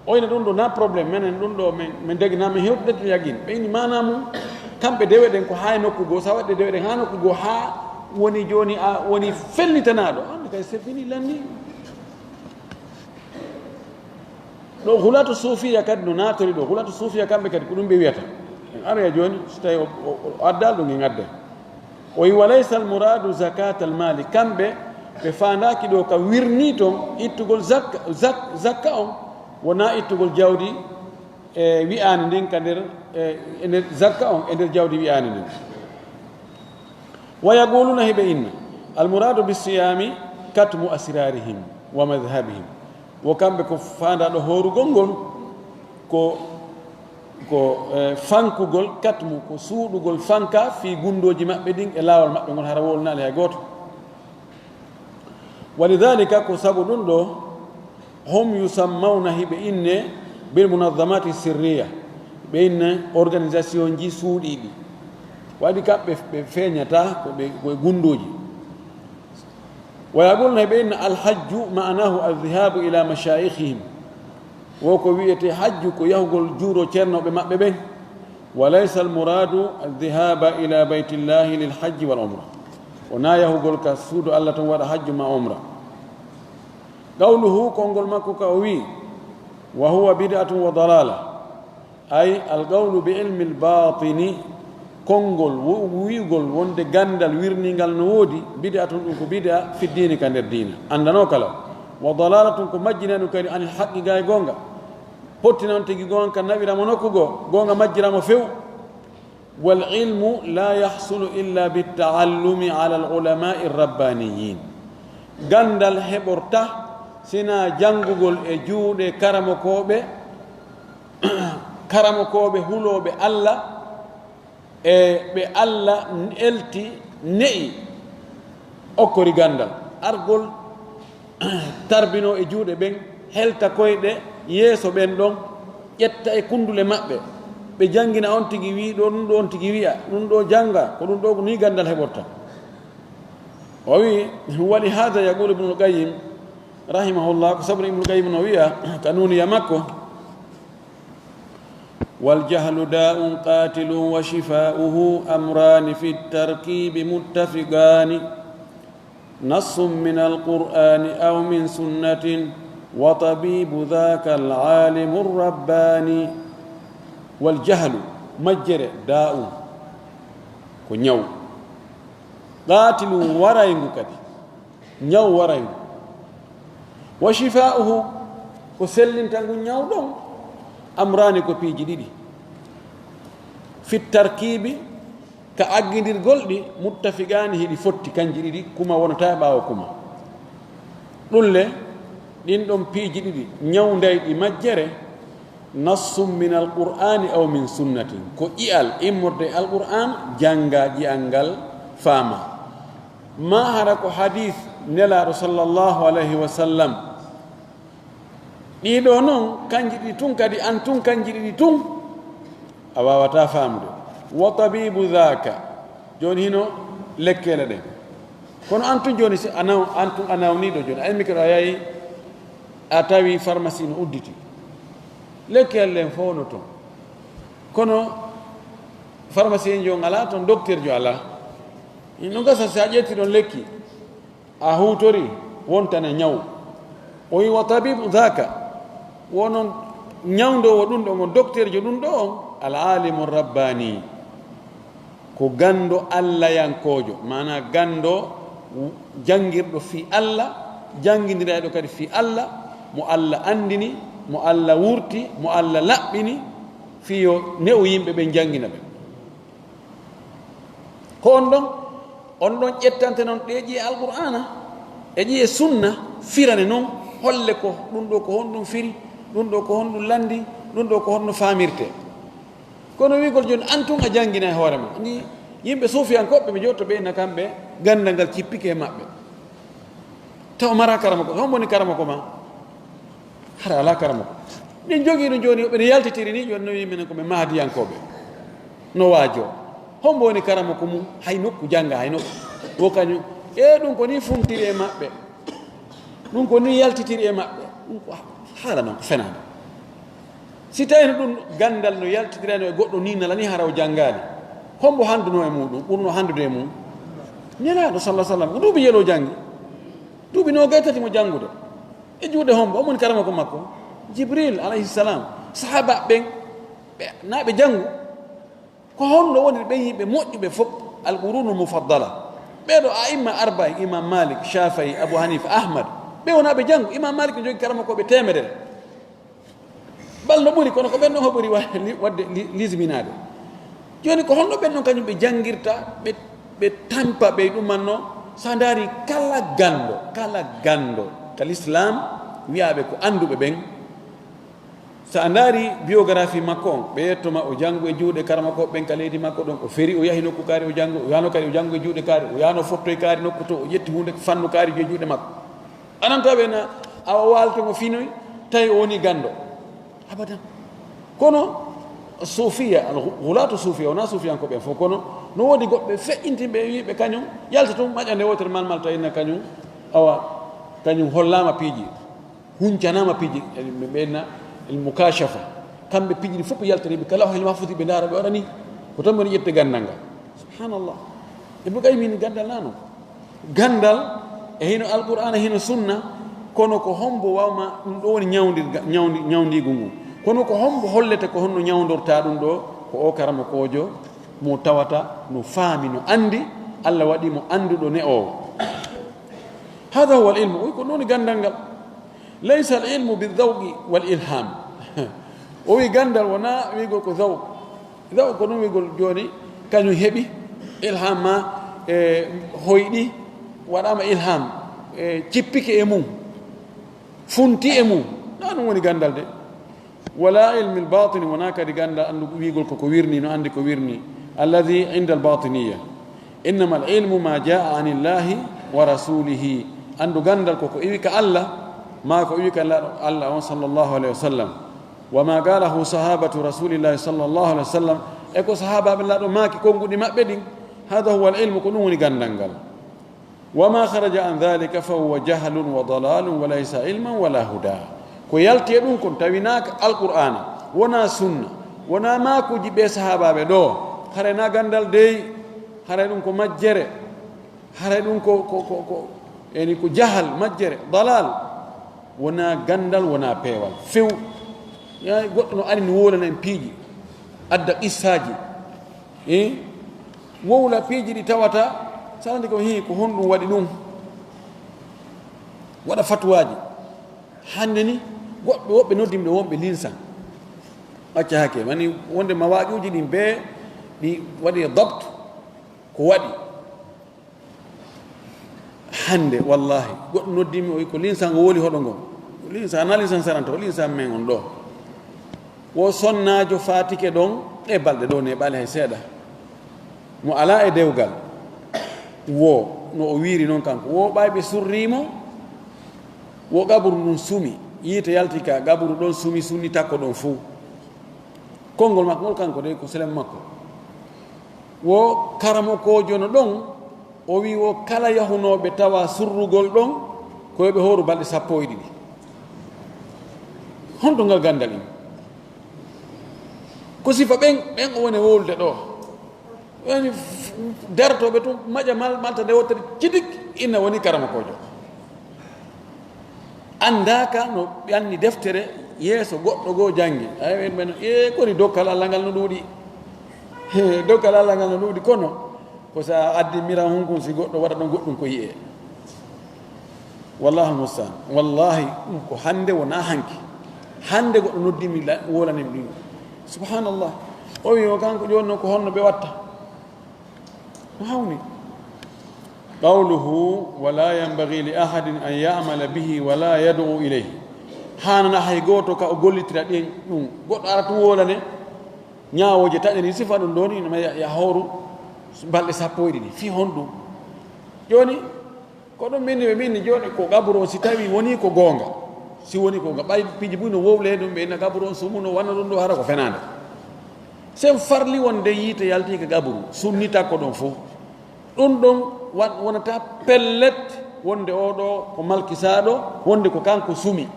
O ina ɗum ɗo na problème, menen ɗum ɗo min, min dagi na min hewtude to yagin. Ɓe ini maana mum, kamɓe dewe ɗen ko haa e nokku goo, sa waɗde dewe ɗen haa nokku goo, haa woni jooni a woni fellitanaaɗo. An kay c'est fini lanni. Ɗo hulatu suufiya kadi no naatori ɗo. Hulatu suufiya kamɓe kadi ko ɗum ɓe wiyata. En aroya jooni, so tawi o, o, o addaali ɗum en adda. O wi, "Wa laysa al muradu zakat al mali." Kamɓe ɓe faandaaki ɗo ka wirni ton ittugol zakka, zak-, zakka on, wona ittugol jawdi e wi'aani ndin ka nder, e, e nder zakka on, e nder jawdi wi'aani ndin. Wa yaquluna, hiɓe inna, "Al muradu bi siyami katmu asrarihim wa madhhabihim." Wo kamɓe ko faandaa ɗo hoorugol ngol, ko, ko, eh, fankugol katmu, ko suuɗugol fanka fii gundooji maɓɓe ɗin e laawol maɓɓe ngol, hara wolnaali hay gooto. Wa lidhalika, ko sabu ɗum ɗo, hum yusammawna, hiɓe inne, bil munazamati sirriya, ɓe inne organisation ji suuɗiiɗi. Waɗi kamɓe ɓe feeñata ko ɓe, ko e gundooji. Wa yaqulna, ɓe inna, "Al hajju ma'anahu al dhahabu ila mashayikhihim." Wo ko wi'ete hajju ko yahugol juuro ceernooɓe maɓɓe ɓen. Wa laysa al muradu al dhahaba ila baytillahi lil hajji wal umra. Wona yahugol ka suudu Allah ton waɗa hajju ma umra. Qawluhu, konngol makko ka o wi, "Wa huwa bid'atun wa dalala." Ay, al qawlu bi ilmi al batini, konngol, wo-, wi'ugol wonde ganndal wirningal no woodi, bid'atun, ɗum ko bid'a, fi diini, ka nder diina. Anndanoo kala. Wa dalalatun, ko majjinaa ɗum kadi, anil haqqi, gaa e goonga. Pottina on tigi goonga, ka nawira mo nokku goo, goonga majjira mo few. Wal ilmu la yahsulu illa bit ta'allumi ala al ulama'i rabbaniyin. Ganndal heɓorta sina janngugol e juuɗe karamokooɓe, karamokooɓe hulooɓe Allah, e ɓe Allah elti, ne'i, okkori ganndal. Argol tarbinoo e juuɗe ɓen, helta koyɗe yeeso ɓen ɗon, ƴetta e kunndule maɓɓe, ɓe janngina on tigi wi'i ɗo, ɗum ɗo on tigi wi'a, ɗum ɗo jannga, ko ɗum ɗo ni ganndal heɓorta. O wi'i, "Wa li hadha yaqulu Ibnul Qayyim rahimahullah," ko sabu Ibnul Qayyim no wi'a ka nuuniya makko, "Wal jahlu da'un qatilun wa shifa'uhu amrani fit tarkibi muttafiqani. Nassun min alqur'ani aw min sunnatin wa tabibu dhaka al alimu rabbani." Wal jahlu, majjere, da'un, ko ñaw. Qatilun, warayngu kadi. Ñaw warayngu. Wa shifa'uhu, ko sellinta ngu ñaw ɗon. Amrani, ko piiji ɗiɗi. Fit tarkibi, ka aggindirgol ɗi, muttafiqani, hiɗi fotti kanji ɗiɗi, kuma wonata e ɓaawo kuma. Ɗum le, ɗin ɗon piiji ɗiɗi, ñawndayɗi majjere, nassun min alqur'ani aw min sunnatin, ko ƴi'al immorde e alqur'an, jannga ƴi'al ngal, faama. Ma hara ko hadith Nelaaɗo sallallahu alayhi wa sallam. Ɗiɗo non, kanji ɗiɗi tun kadi, an tun kanji ɗiɗi tun, a waawata faamude. Wa tabibu dhaka, jooni hino lekkele ɗen. Kono an tun jooni, si a naw-, an tun a nawniiɗo jooni, a immiike ɗo a yahi, a tawi pharmacie no udditi. Lekkeyel ɗen fof no toon. Kono pharmacien jo alaa toon, docteur jo alaa. No gasa si a ƴetti ɗon lekki, a huutori, wontane ñaw. O wi, "Wa tabibu dhaka." Wo noon ñawndoowo ɗum ɗo, on docteur jo ɗum ɗo on, al alimu rabbani. Ko ganndo Allayankoojo, maanaa ganndo janngirɗo fii Alla, janngindirayɗo kadi fii Alla, mo Alla anndini, mo Alla wurti, mo Alla laɓɓini, fii yo ne'u yimɓe ɓen, janngina ɓe. Ko on ɗon, on ɗon ƴettante noon ɗee ƴi'e Alqur'aana, e ƴi'e Sunna, firane noon, holle ko ɗum ɗo ko honɗum firi, ɗum ɗo ko honɗum lanndi, ɗum ɗo ko honno faamirtee. Kono wi'ugol jooni, an tun a janngina e hoore ma. Ni yimɓe suufiyankooɓe, ɓe njotto ɓe, na kamɓe ganndal ngal cippike e maɓɓe. Taw mara karamoko, hombo woni karamoko ma? Hara alaa karamoko. Min jogii ɗum jooni, ɓe yaltitiri ni, jooni no wi'i minen ko ɓe mahdiyankooɓe. No waajo. Hombo woni karamoko mum? Hay nokku jannga, hay nokku. Wo kañum. E ɗum ko ni funtiri e maɓɓe. Ɗum ko ni yaltitiri e maɓɓe. Ɗum ko haala noon ko fenaande. Si tawii no ɗum ganndal no yaltitirano e goɗɗo ni nala ni hara o janngaali, hombo handuno e muɗum, ɓurno handude e mum? Nelaaɗo sallallahu alaihi wasallam, ko duuɓi jelo janngi. Duuɓi noogay tati mo janngude. E juuɗe hombo? Hombo woni karamoko makko? Jibril alayhi salam. Sahaaba ɓen, ɓe, na ɓe janngu. Ko honno woni ɓen yimɓe moƴƴuɓe fof? Al qurunul mufaddala. Ɓeeɗo a'imma arba'in, Imam Malik, Shafi'i, Abu Hanifa, Ahmad. Ɓe wona ɓe janngu. Imam Malik no jogii karamokooɓe teemedere. Bal no ɓuri, kono ko ɓen ɗon o ɓuri wa-, li-, waɗde li-, lisminaade. Jooni ko honno ɓen ɗon kañum ɓe janngirta, ɓe, ɓe tampa, ɓe ɗumanno, so a ndaari kala ganndo, kala ganndo ka l'islam, wiyaaɓe ko annduɓe ɓen, so a ndaari biographie makko on, ɓe yetto ma o janngu e juuɗe karamokooɓe ɓen ka leydi makko ɗon, o feri, o yahi nokku kaari, o janngu, o yahno kadi, o janngu e juuɗe kaari, o yahno fottoy kaari nokku to, o ƴetti huunde, fannu kaari e juuɗe makko. Anan tawi na awa waalto ngo finoy, tawi o woni ganndo. Abadan. Kono suufiya, al hu-, hulaatu suufiya, wonaa suufiyankooɓe ɓen fof, kono no woodi goɗɓe feƴƴintinɓe e wiiɓe kañum, yalta tun maƴa nde wootere malmal tawi na kañum, awa, kañum hollaama piiji, huncanaama piiji, ɓe ɓenna il mukashafa. Kamɓe piiji ɗi fof ɓe yaltani ɓe, kala o hel mahfusi ɓe ndaara ɓe waɗani. Ko tan woni ƴette ganndal ngal. Subhanallah. Ibnu Qayyim hino ganndal na non. Ganndal e hino Alqur'aana, hino Sunna, kono ko hombo wawma ɗum ɗo woni ñawndirga-, ñawndi-, ñawndiigu ngu? Kono ko hombo hollete ko honno ñawndorta ɗum ɗo? Ko o karamokoojo mo tawata no faami, no anndi, Allah waɗi mo annduɗo ne'oowo. Hada huwa al ilmu, o wi ko ɗum woni ganndal ngal. Laysa al ilmu bi dhawqi wal ilham. O wi ganndal wona wiigol ko dhawq. Dhawq ko ɗum wiigol jooni, kañum heɓi ilham ma, e hoyɗi, waɗama ilham, e cippike e mum, funti e mum. Na ɗum woni ganndal de. Wala ilmi al batini, wona kadi ganndal anndu wiigol ko ko wirni, no anndi ko wirni. Alladhi inda al batiniya. Innama al ilmu ma jaa ani Llahi wa rasulihi. Anndu ganndal ko ko iwi ka Allah, ma ko iwi ka Nulaaɗo Allah on sallallahu alayhi wa sallam. Wa ma qalahu sahabatu rasulillahi sallallahu alayhi wa sallam. E ko sahaabaaɓe Nulaaɗo maaki konnguɗi maɓɓe ɗin. Hada huwa al ilmu, ko ɗum woni ganndal ngal. Wa ma kharaja an dhalika fa huwa jahlun wa dalalun wa laysa ilman wala huda. Ko yalti e ɗum kon tawinaaka Alqur'aana, wona sunna, wona maakuuji ɓe sahaabaaɓe ɗo, haray na ganndal dey, haray ɗum ko majjere, haray ɗum ko, ko, ko, ko, yani ko jahal, majjere, dalal. Wona ganndal, wona peewal. Few. Yaani goɗɗo no ari no wowlana en piiji, adda qissaaji. E wowla piiji ɗi tawata, salande ko, "Hii, ko honɗum waɗi ɗum?" Waɗa fatuwaaji. Hannde ni, woɓɓe, woɓɓe noddimɓe wonɓe linsan. Acca hakke, wani wonde mawaajuuji ɗin bee ɗi waɗi dabt ko waɗi. Hannde, wallahi, goɗɗo noddimi, o wi ko linsan o woli hoɗo ngon. Linsan, na linsan saranta, o linsan men on ɗo. Wo sonnaajo faatike ɗon, ɗe balɗe ɗo, ne ɓale hay seeɗa. Mo alaa e dewgal. Wo, no o wiiri non kanko. Wo ɓay ɓe surrii mo, wo qaburu ndun sumi. Yiite yalti ka qaburu ɗon sumi, sunni takko ɗon fow. Konngol makko ngol kanko de, ko selen makko. Wo karamokoojo no ɗon, O wi wo kala yahunooɓe tawa surrugol ɗon, ko yo ɓe hooru balɗe sappo e ɗiɗi. Honto ngal ganndal in? Ko sifa ɓen, ɓen o woni wowlude ɗo. Woni f-, darotooɓe tun, maƴa mal-, malta nde wottere cidik, inna woni karamokoojo. Anndaaka no ɓe anni deftere yeeso goɗɗo goo janngi. Ay, ɓen, ɓen, e, koni dokkal Allah ngal no ɗuuɗi. He, dokkal Allah ngal no ɗuuɗi, kono ko sa addi miran hunkun, si goɗɗo waɗa ɗon goɗɗum ko yi'e. Wallahu musta'an. Wallahi, ɗum ko hannde wona hanki. Hannde goɗɗo noddi mi la-, wolanim ɗum. Subhanallah. O wi o kanko jooni noon ko honno ɓe watta? No hawni. Qawluhu, "Wa la yanbaghi li ahadin an ya'mala bihi wa la yad'u ilayhi." Haanana hay gooto ka o gollitira ɗin ɗum. Goɗɗo ara tun wolane ñaawooje taƴani sifa ɗum ɗon, ina ma ya, ya hooru balɗe sappo e ɗiɗi. Fii honɗum? Jooni, ko ɗum minni ɓe minni jooni ko gaburu on, si tawi woni ko goonga. Si woni ko goonga, ɓay piiji buy no wowle ɗum, ɓe ina gaburu on sumuno, wanna ɗum ɗo hara ko fenaande. Sen farli wonde yiite yalti ka gaburu, sunnita ko ɗon fof. Ɗum ɗon wa-, wonata pellet wonde oo ɗo ko malkisaaɗo, wonde ko kanko sumi.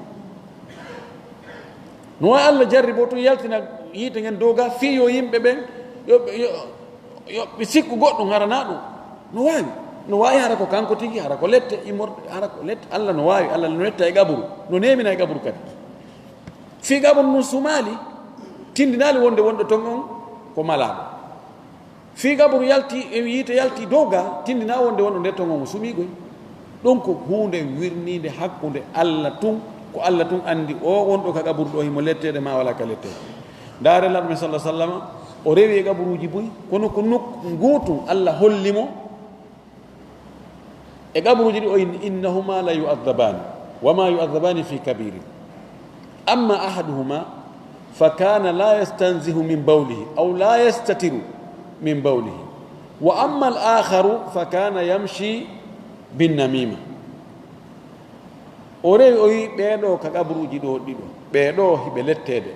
No waawi Allah jarribo tun yaltina yiite ngen dow ga fii yo yimɓe ɓen, yo ɓe, yo, yo ɓe sikku goɗɗum harana ɗum. No waawi. No waawi hara ko kanko tigi, hara ko lette immorɗe, hara ko lette. Allah no waawi, Allah no letta e gaburu, no nemina e gaburu kadi. Fii gaburu ndun sumaali, tindinaali wonde wonɗo ton on ko malaaɗo. Fii gaburu yalti, e yiite yalti dow ga, tindina wonde wonɗo nder ton on o sumii goy. Ɗum ko huunde wirniinde hakkunde Allah tun, ko Allah tun andi o wonɗo ka gaburu ɗo himo letteede ma wala ka letteede. Ndaare Laaɗo men sallallahu alaihi wasallam, o rewi e gaburuuji buy, kono ko nokku nguutu Allah holli mo, e gaburuuji ɗi o inni, "Innahuma la yu'adhdhabani, wa ma yu'adhdhabani fi kabirin. Amma ahaduhuma fa kana la yastanzihu min bawlihi, aw la yastatiru min bawlihi. Wa amma al-akharu fa kana yamshi bin namima." O rewi, o wi, "Ɓee ɗoo ka gaburuuji ɗoo ɗiɗo, ɓee ɗoo hiɓe letteede.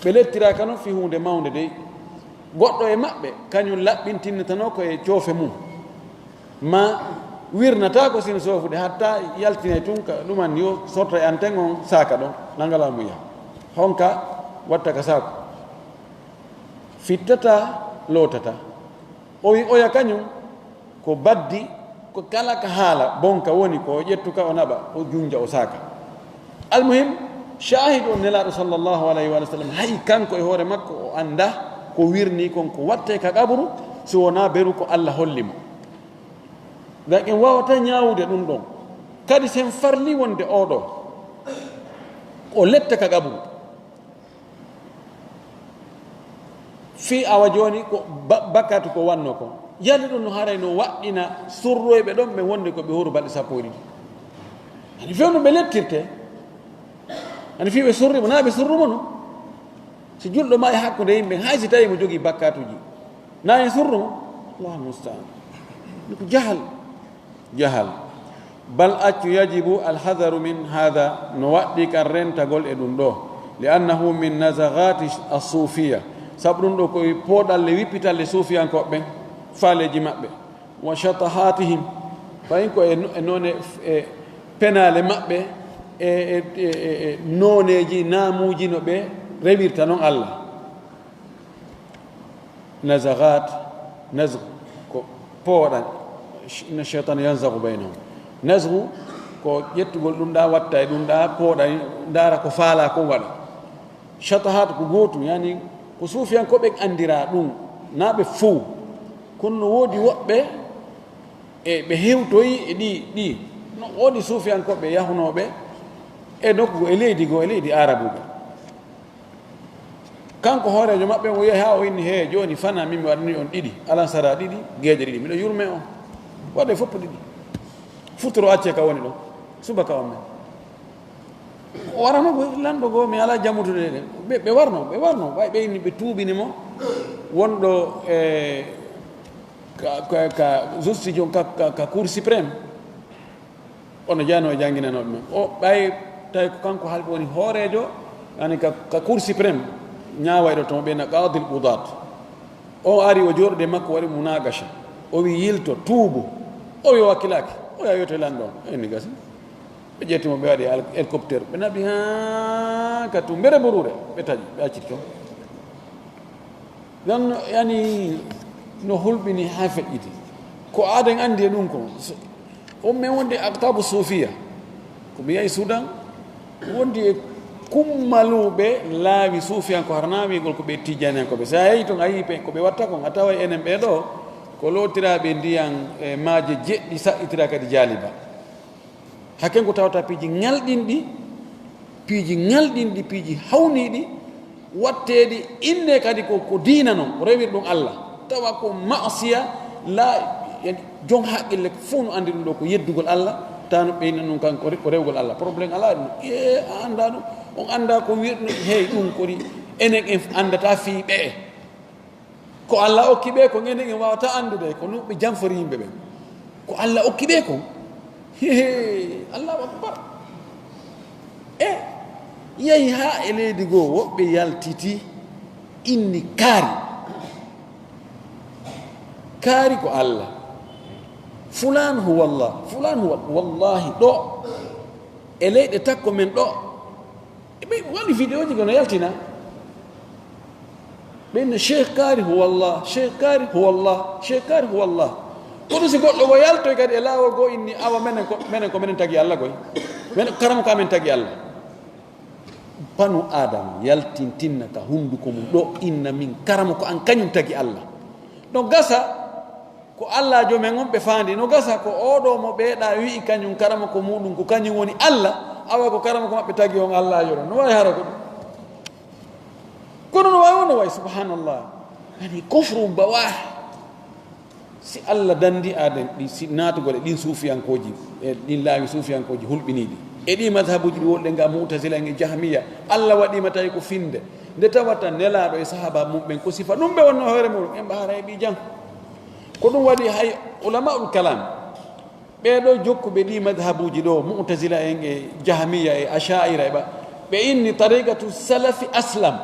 Ɓe lettiraaka non fii huunde mawnde dey. Goɗɗo e maɓɓe, kañum laɓɓintinnetanoo ko e coofe mum. Ma wirnataako sino soofude, hatta yaltinay tun ka ɗuman yo sorta e anten on saaka ɗon, nangala mo yaha. Honka watta ka saaku. Fittata, lootata." O wi oya kañum ko baddi, ko kala ka haala bonka woni ko o ƴettu ka o naɓa, o junja o saaka. Almuhim, shahid on Nelaaɗo sallallahu alayhi wa sallam, hay kanko e hoore makko o annda ko wirni kon ko watte ka qabru, si wona beru ko Allah holli mo. Gam en wawata ñaawude ɗum ɗon. Kadi sen farli wonde oɗo o letta ka qabru. Fii awa jooni ko ba-, bakkatu ko wanno ko. Yalla ɗum no haray no waɗɗina surroyɓe ɗon ɓe wonde ko ɓe huru balɗe sappo e ɗiɗi. Ani fewndo ɓe lettirte. Ani fii ɓe surri mo, na ɓe surru mo no. Si julɗo ma e hakkunde yimɓe, hay si tawi mo jogii bakkatuji, na en surru mo. Allahu musta'an. Ni ko jahal. Jahal. Bal accu yajibu alhadaru min hada, no waɗɗi kan rentagol e ɗum ɗo. Li annahu min nazagati as-sufiya. Sabu ɗum ɗo ko e pooɗalle wippitalle suufiyankoɓe ɓen, faaleji maɓɓe. Wa shatahatihim. Fayin ko e no-, e noone, e penaale maɓɓe, e, e, e, e, e nooneeji, naamuuji no ɓe rewirta non Allah. Nazagat, nazgu ko pooɗan, inna shaytana yanzagu baynahum. Nazgu ko ƴettugol ɗum ɗa, watta e ɗum ɗa, pooɗa, ndaara ko faala ko waɗa. Shatahat ko gootum, yani ko suufiyankoɓe andira ɗum, na ɓe fow. Kono no woodi woɓɓe e ɓe hewtoyi e ɗi, ɗi. No woodi suufiyankoɓe yahunooɓe e nokku goo, e leydi goo, e leydi Aarabuɓe. Kanko hooreejo maɓɓe o yehi haa o inni, "He, jooni fana min mi waɗani on ɗiɗi, alansara ɗiɗi, geeƴe ɗiɗi. Miɗo yurme on. Waɗe fof ɗiɗi. Futuro accee ka woni ɗon. Subaka on men." O warano ko lanɗo goo, mi alaa jammutude ɗen. Ɓe, ɓe warno, ɓe warno. Ɓay ɓe inni ɓe tuubini mo. Wonɗo e ka, ka, ka justice on, ka, ka, ka Cour suprême. Ono jano e jannginanooɓe men. O ɓay tawi ko kanko halɓe woni hooreejo, yani ka, ka Cour suprême, ñaawayɗo toon ɓe na Qadil Qudat. O ari o jooɗude makko waɗi munaqasha. O wi yilto, tuubu. O wi o wakkilaaki, o yahi wiyoto lanɗo on. Eni gasi. Ɓe ƴetti mo, ɓe waɗi al-, hélicoptère, ɓe naɓi haa ka tun mbere buruure, ɓe taƴi, ɓe acciti ton. Ɗon yani no hulɓini haa feƴƴiti. Ko aaden anndi e ɗum ko, so, on men wonde Aktabu Suufiya, ko mi yahi Sudan, wondi e kummaluɓe laawi suufiyanko, hara naa wi'gol ko ɓe tijjaniyankooɓe. So a yehii ton, a yii ɓe, ko ɓe watta kon, a taway enen ɓee ɗoo, ko lootiraaɓe ndiyan e maaje jeɗɗi, saɗɗitiraa kadi jaaliba. Hakken ko tawata piiji ŋalɗinɗi, piiji ŋalɗinɗi, piiji hawniiɗi, watteeɗi innde kadi ko, ko diina non, rewir ɗum Allah. Tawa ko ma'siya, la, yani, jon haqqille fof no anndi ɗum ɗo ko yeddugol Allah, tawa no ɓeyna ɗum kan ko re-, ko rewgol Allah. Problème alaa ɗum. E, a anndaa ɗum, on anndaa ko wi'ruɗum, hey, ɗum kori enen en anndataa fii ɓe'e. Ko Allah okki ɓe, ko enen en waawata anndude, ko no ɓe janfori yimɓe ɓen. Ko Allah okki ɓe kon. He, he, Allahu Akbar. E, yahi haa e leydi goo, woɓɓe yaltiti, inni kaari. Kaari ko Allah. Fulaan huwa Allah. Fulaan huwa, wallahi, ɗo. E leyɗe takko men ɗo. E ɓe waɗi vidéo ji kono yaltina. Ɓe inna Cheikh Kaari huwa Allah, Cheikh Kaari huwa Allah, Cheikh Kaari huwa Allah. Kono si goɗɗo ko yaltoy kadi e laawol goo inni awa menen ko, menen ko menen tagi Allah koy. Menen karama ko amen tagi Allah. Banu Adama yaltintinna ka hunduko mum ɗo inna min karama ko an kañum tagi Allah. No gasa ko Allah joomen on ɓe faandi. No gasa ko oo ɗoo mo ɓeeɗaa wi'i kañum karama ko muuɗum ko kañum woni Allah, awa ko karama ko maɓɓe tagi on Allah jooɗo. No waawi hara ko ɗum. Kono no waawi, no waawi, subhanallah. Yani kufru bawah. Si Allah dandi aden ɗi, si naatugol e ɗin suufiyankooji, e ɗin laawi suufiyankooji hulɓiniiɗi, e ɗi mazhabuuji ɗi wonɗen ga Mu'tazila en e Jahmiya, Allah waɗiima tawi ko finde. Nde tawata Nelaaɗo e sahaaba mum ɓen ko sifa ɗum ɓe wonno hoore muɗum, en ɓe haara e ɓii jam. Ko ɗum waɗi hay ulama'ul kalam, ɓee ɗoo jokkuɓe ɗi mazhabuuji ɗoo, Mu'tazila en e Jahmiya e Asha'ira e ɓa, ɓe inni tariqatu salafi aslam.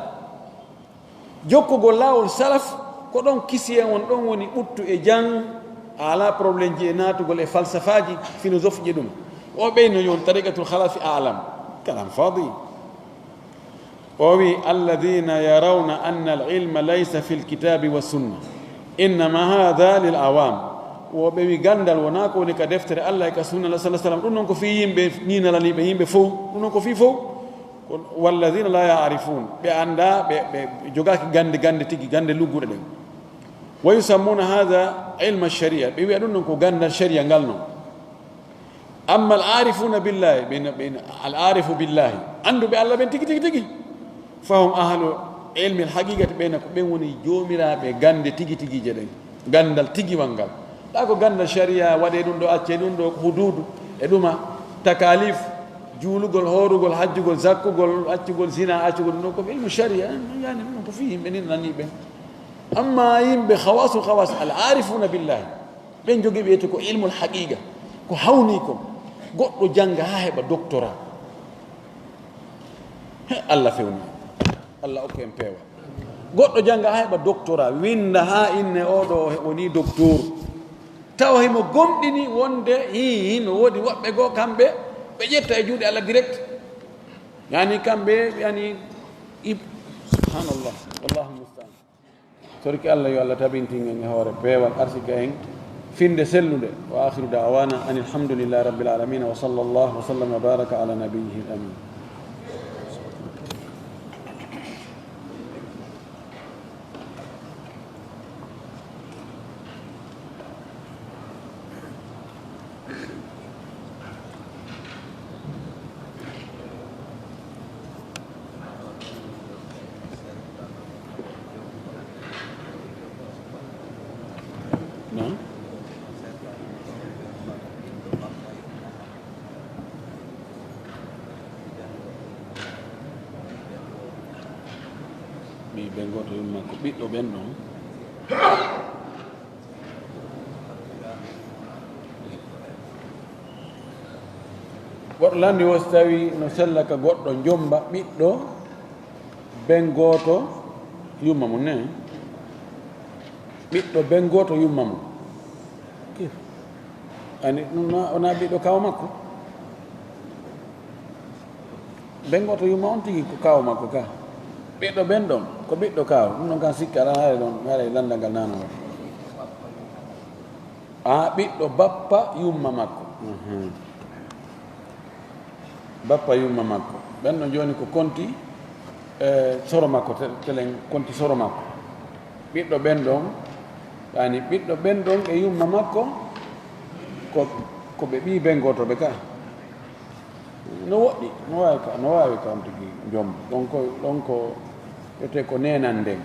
Jokkugol laawol salaf, ko ɗon kisiyee won, ɗon woni ɓuttu e jam, a alaa problème ji e naatugol e falsafaaji, philosophe ji ɗum. O ɓeyno yon tariqatul khalafi a'lam. Kalam fadi. O wi, "Alladhina yarawna anna al-ilma laysa fil kitabi wa sunna. Innama hadha lil awam." Wo ɓe wi, "Gandal wonaa ko woni ka deftere Allah e ka sunna Allah sallallahu alaihi wasallam. Ɗum non ko fii yimɓe ninalaniiɓe, yimɓe fow. Ɗum non ko fii fow." Ko walladhina la ya'rifun, ɓe anndaa, ɓe, ɓe jogaaki gannde, gannde tigi, gannde lugguɗe ɗen. Wa yusammuna hadha ilma sharia, ɓe wi'a ɗum ɗon ko ganndal sharia ngal non. Amma al arifuna billahi, ɓen, ɓen al arifu billahi, annduɓe Allah ɓen tigi, tigi, tigi, fahum ahlu ilmi al haqiqati, ɓen ko ɓen woni joomiraaɓe gannde tigi, tigiije ɗen. Ganndal tigiwal ngal. Ɗa ko ganndal sharia, waɗee ɗum ɗo, accee ɗum ɗo, ko huduudu, e ɗuma, takalif, juulugol, hoorugol, hajjugol, zakkugol, accugol zina, accugol ɗum ɗo, ko ilmu sharia, yani ɗum ko fii yimɓe nin nani ɓen. Amma yimɓe khawasul khawas, al arifuna billahi, ɓen jogii ɓe wiyete ko ilmul haqiqa, ko hawni kon. Goɗɗo jannga haa heɓa doctorat. He, Allah fewni. Allah okku en peewal. Goɗɗo jannga haa heɓa doctorat, winnda haa inne oo ɗoo he woni docteur. Tawa himo gomɗini wonde, hii, hii, no woodi woɓɓe goo kamɓe, ɓe ƴetta e juuɗe Allah direct. Yani kamɓe, yani, ib-, subhanallah, wallahu musta'an. Torki Allah, yo Allah tabintin en e hoore peewal, arsika en finde sellude. Wa akhiru da'wana anil hamdulillahi rabbil alamin, wa sallallahu wa sallama wa baraka ala nabiyyihil amin. Ɓii ɓe gooto yumma ko ɓiɗɗo ɓen ɗon. Goɗɗo lanni o si tawi no sella ka goɗɗo jomba ɓiɗɗo ben gooto yumma mum ne. Ɓiɗɗo ben gooto yumma mum. Kif. Ani ɗum na, wona ɓiɗɗo kaaw makko? Ɓen gooto yumma on tigi ko kaaw makko ka. Ɓiɗɗo ɓen ɗon, ko ɓiɗɗo kaaw. Ɗum ɗon kan sikka alaa haray ɗon, haray lanndal ngal nana on. A, ɓiɗɗo bappa yumma makko. Mhm. Bappa yumma makko. Ɓen ɗon jooni ko konti, e, soro makko, te-, telen konti soro makko. Ɓiɗɗo ɓen ɗon, yani ɓiɗɗo ɓen ɗon e yumma makko, ko, ko ɓe ɓii ɓen gooto ɓe ka. No woɗɗi, no waawi ka, no waawi ka on tigi jom. Ɗon ko, ɗon ko, wiyetee ko neenan nden.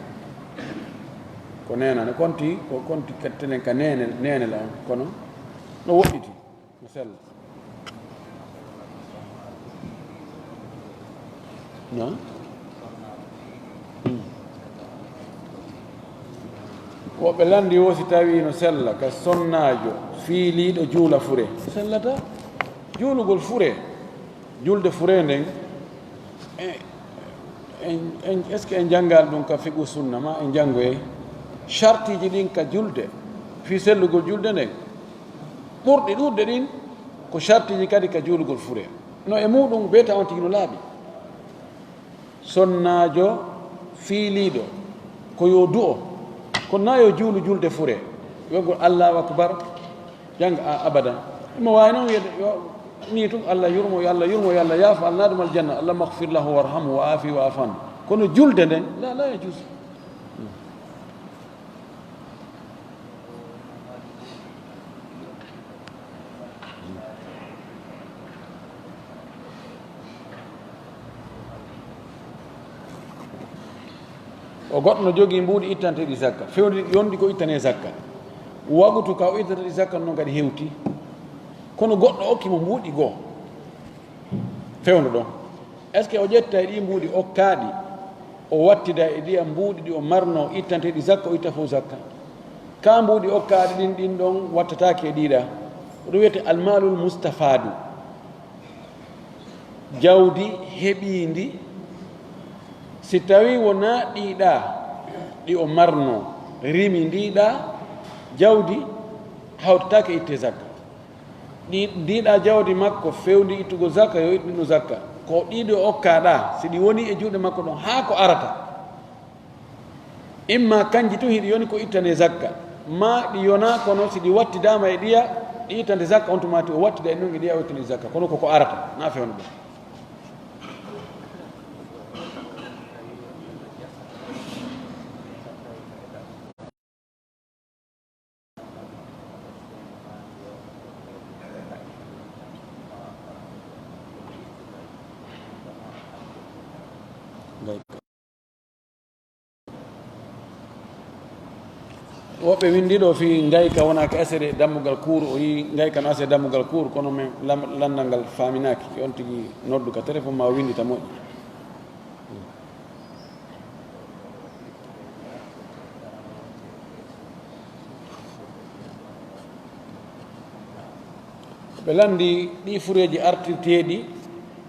Ko neenan, konti, ko konti ka telen ka neene, neene la on, kono no woɗɗiti. No sella. No? Hmm. Woɓɓe lanndi wo si tawii no sella ka sonnaajo fiiliiɗo juula fure. Sellata juulugol fure. Julde fure nden, e, en, en, est-ce que en janngaali ɗum ka fiqhu sunna ma en janngoyay? Shartiiji ɗin ka julde, fii sellugol julde nden, ɓurɗi ɗuuɗde ɗin ko shartiiji kadi ka juulugol fure. No e muuɗum beeta on tigi no laaɓi. Sonnaajo fiiliiɗo ko yo du'o, kono na yo juulu julde fure. Wiyagol Allahu akbar, jannga a abadan. Imo waawi noon wiyde yo nii tun, Allah yurmo, yo Allah yurmo, yo Allah yaafo, Allah naadu mo aljanna, Allahumma ighfir lahu warhamhu wa aafihi wa aafu anhu. Kono julde nden, la, la yajuuzu. O goɗɗo no jogii mbuuɗi ittanteeɗi zakka, fewndi yonndi ko ittanee zakka. Wagutu ka o ittata ɗi zakka noon kadi hewti. Kono goɗɗo okki mo mbuuɗi goo. Fewndo ɗon. Est-ce que o ƴetta e ɗii mbuuɗi okkaaɗi, o wattida e ɗiya mbuuɗi ɗi o marnoo ittanteeɗi zakka, o itta fof zakka? Kaa mbuuɗi okkaaɗi ɗin, ɗin ɗon wattataake e ɗiiɗa. Ko ɗum wiyetee almaalul mustafaadu. Jawdi heɓiindi, si tawii wonaa ɗiiɗa ɗi o marnoo, rimi ndiiɗa jawdi, hawtataake ittee zakka. Ɗi, ndiiɗa jawdi makko fewndi ittugol zakka, yo ittu ɗum zakka. Ko ɗiiɗi o okkaa ɗa, si ɗi wonii e juuɗe makko ɗon haa ko arata, imma kanji tun hiɗi yoni ko ittanee zakka, maa ɗi yonaa, kono si ɗi wattidaama e ɗiya, ɗi ittante zakka, on tuma ti o wattida e ɗum e ɗiya, o ittante zakka, kono ko ko arata, na fewndo ɗum. Woɓɓe winndi ɗo fii ngayka wonaa ka asere dammugal kuur, o yii ngayka no asere dammugal kuur, kono men lam-, lanndal ngal faaminaaki. Yo on tigi noddu ka telefon ma o winndita moƴƴi. Ɓe lanndi ɗi fureeji artirteeɗi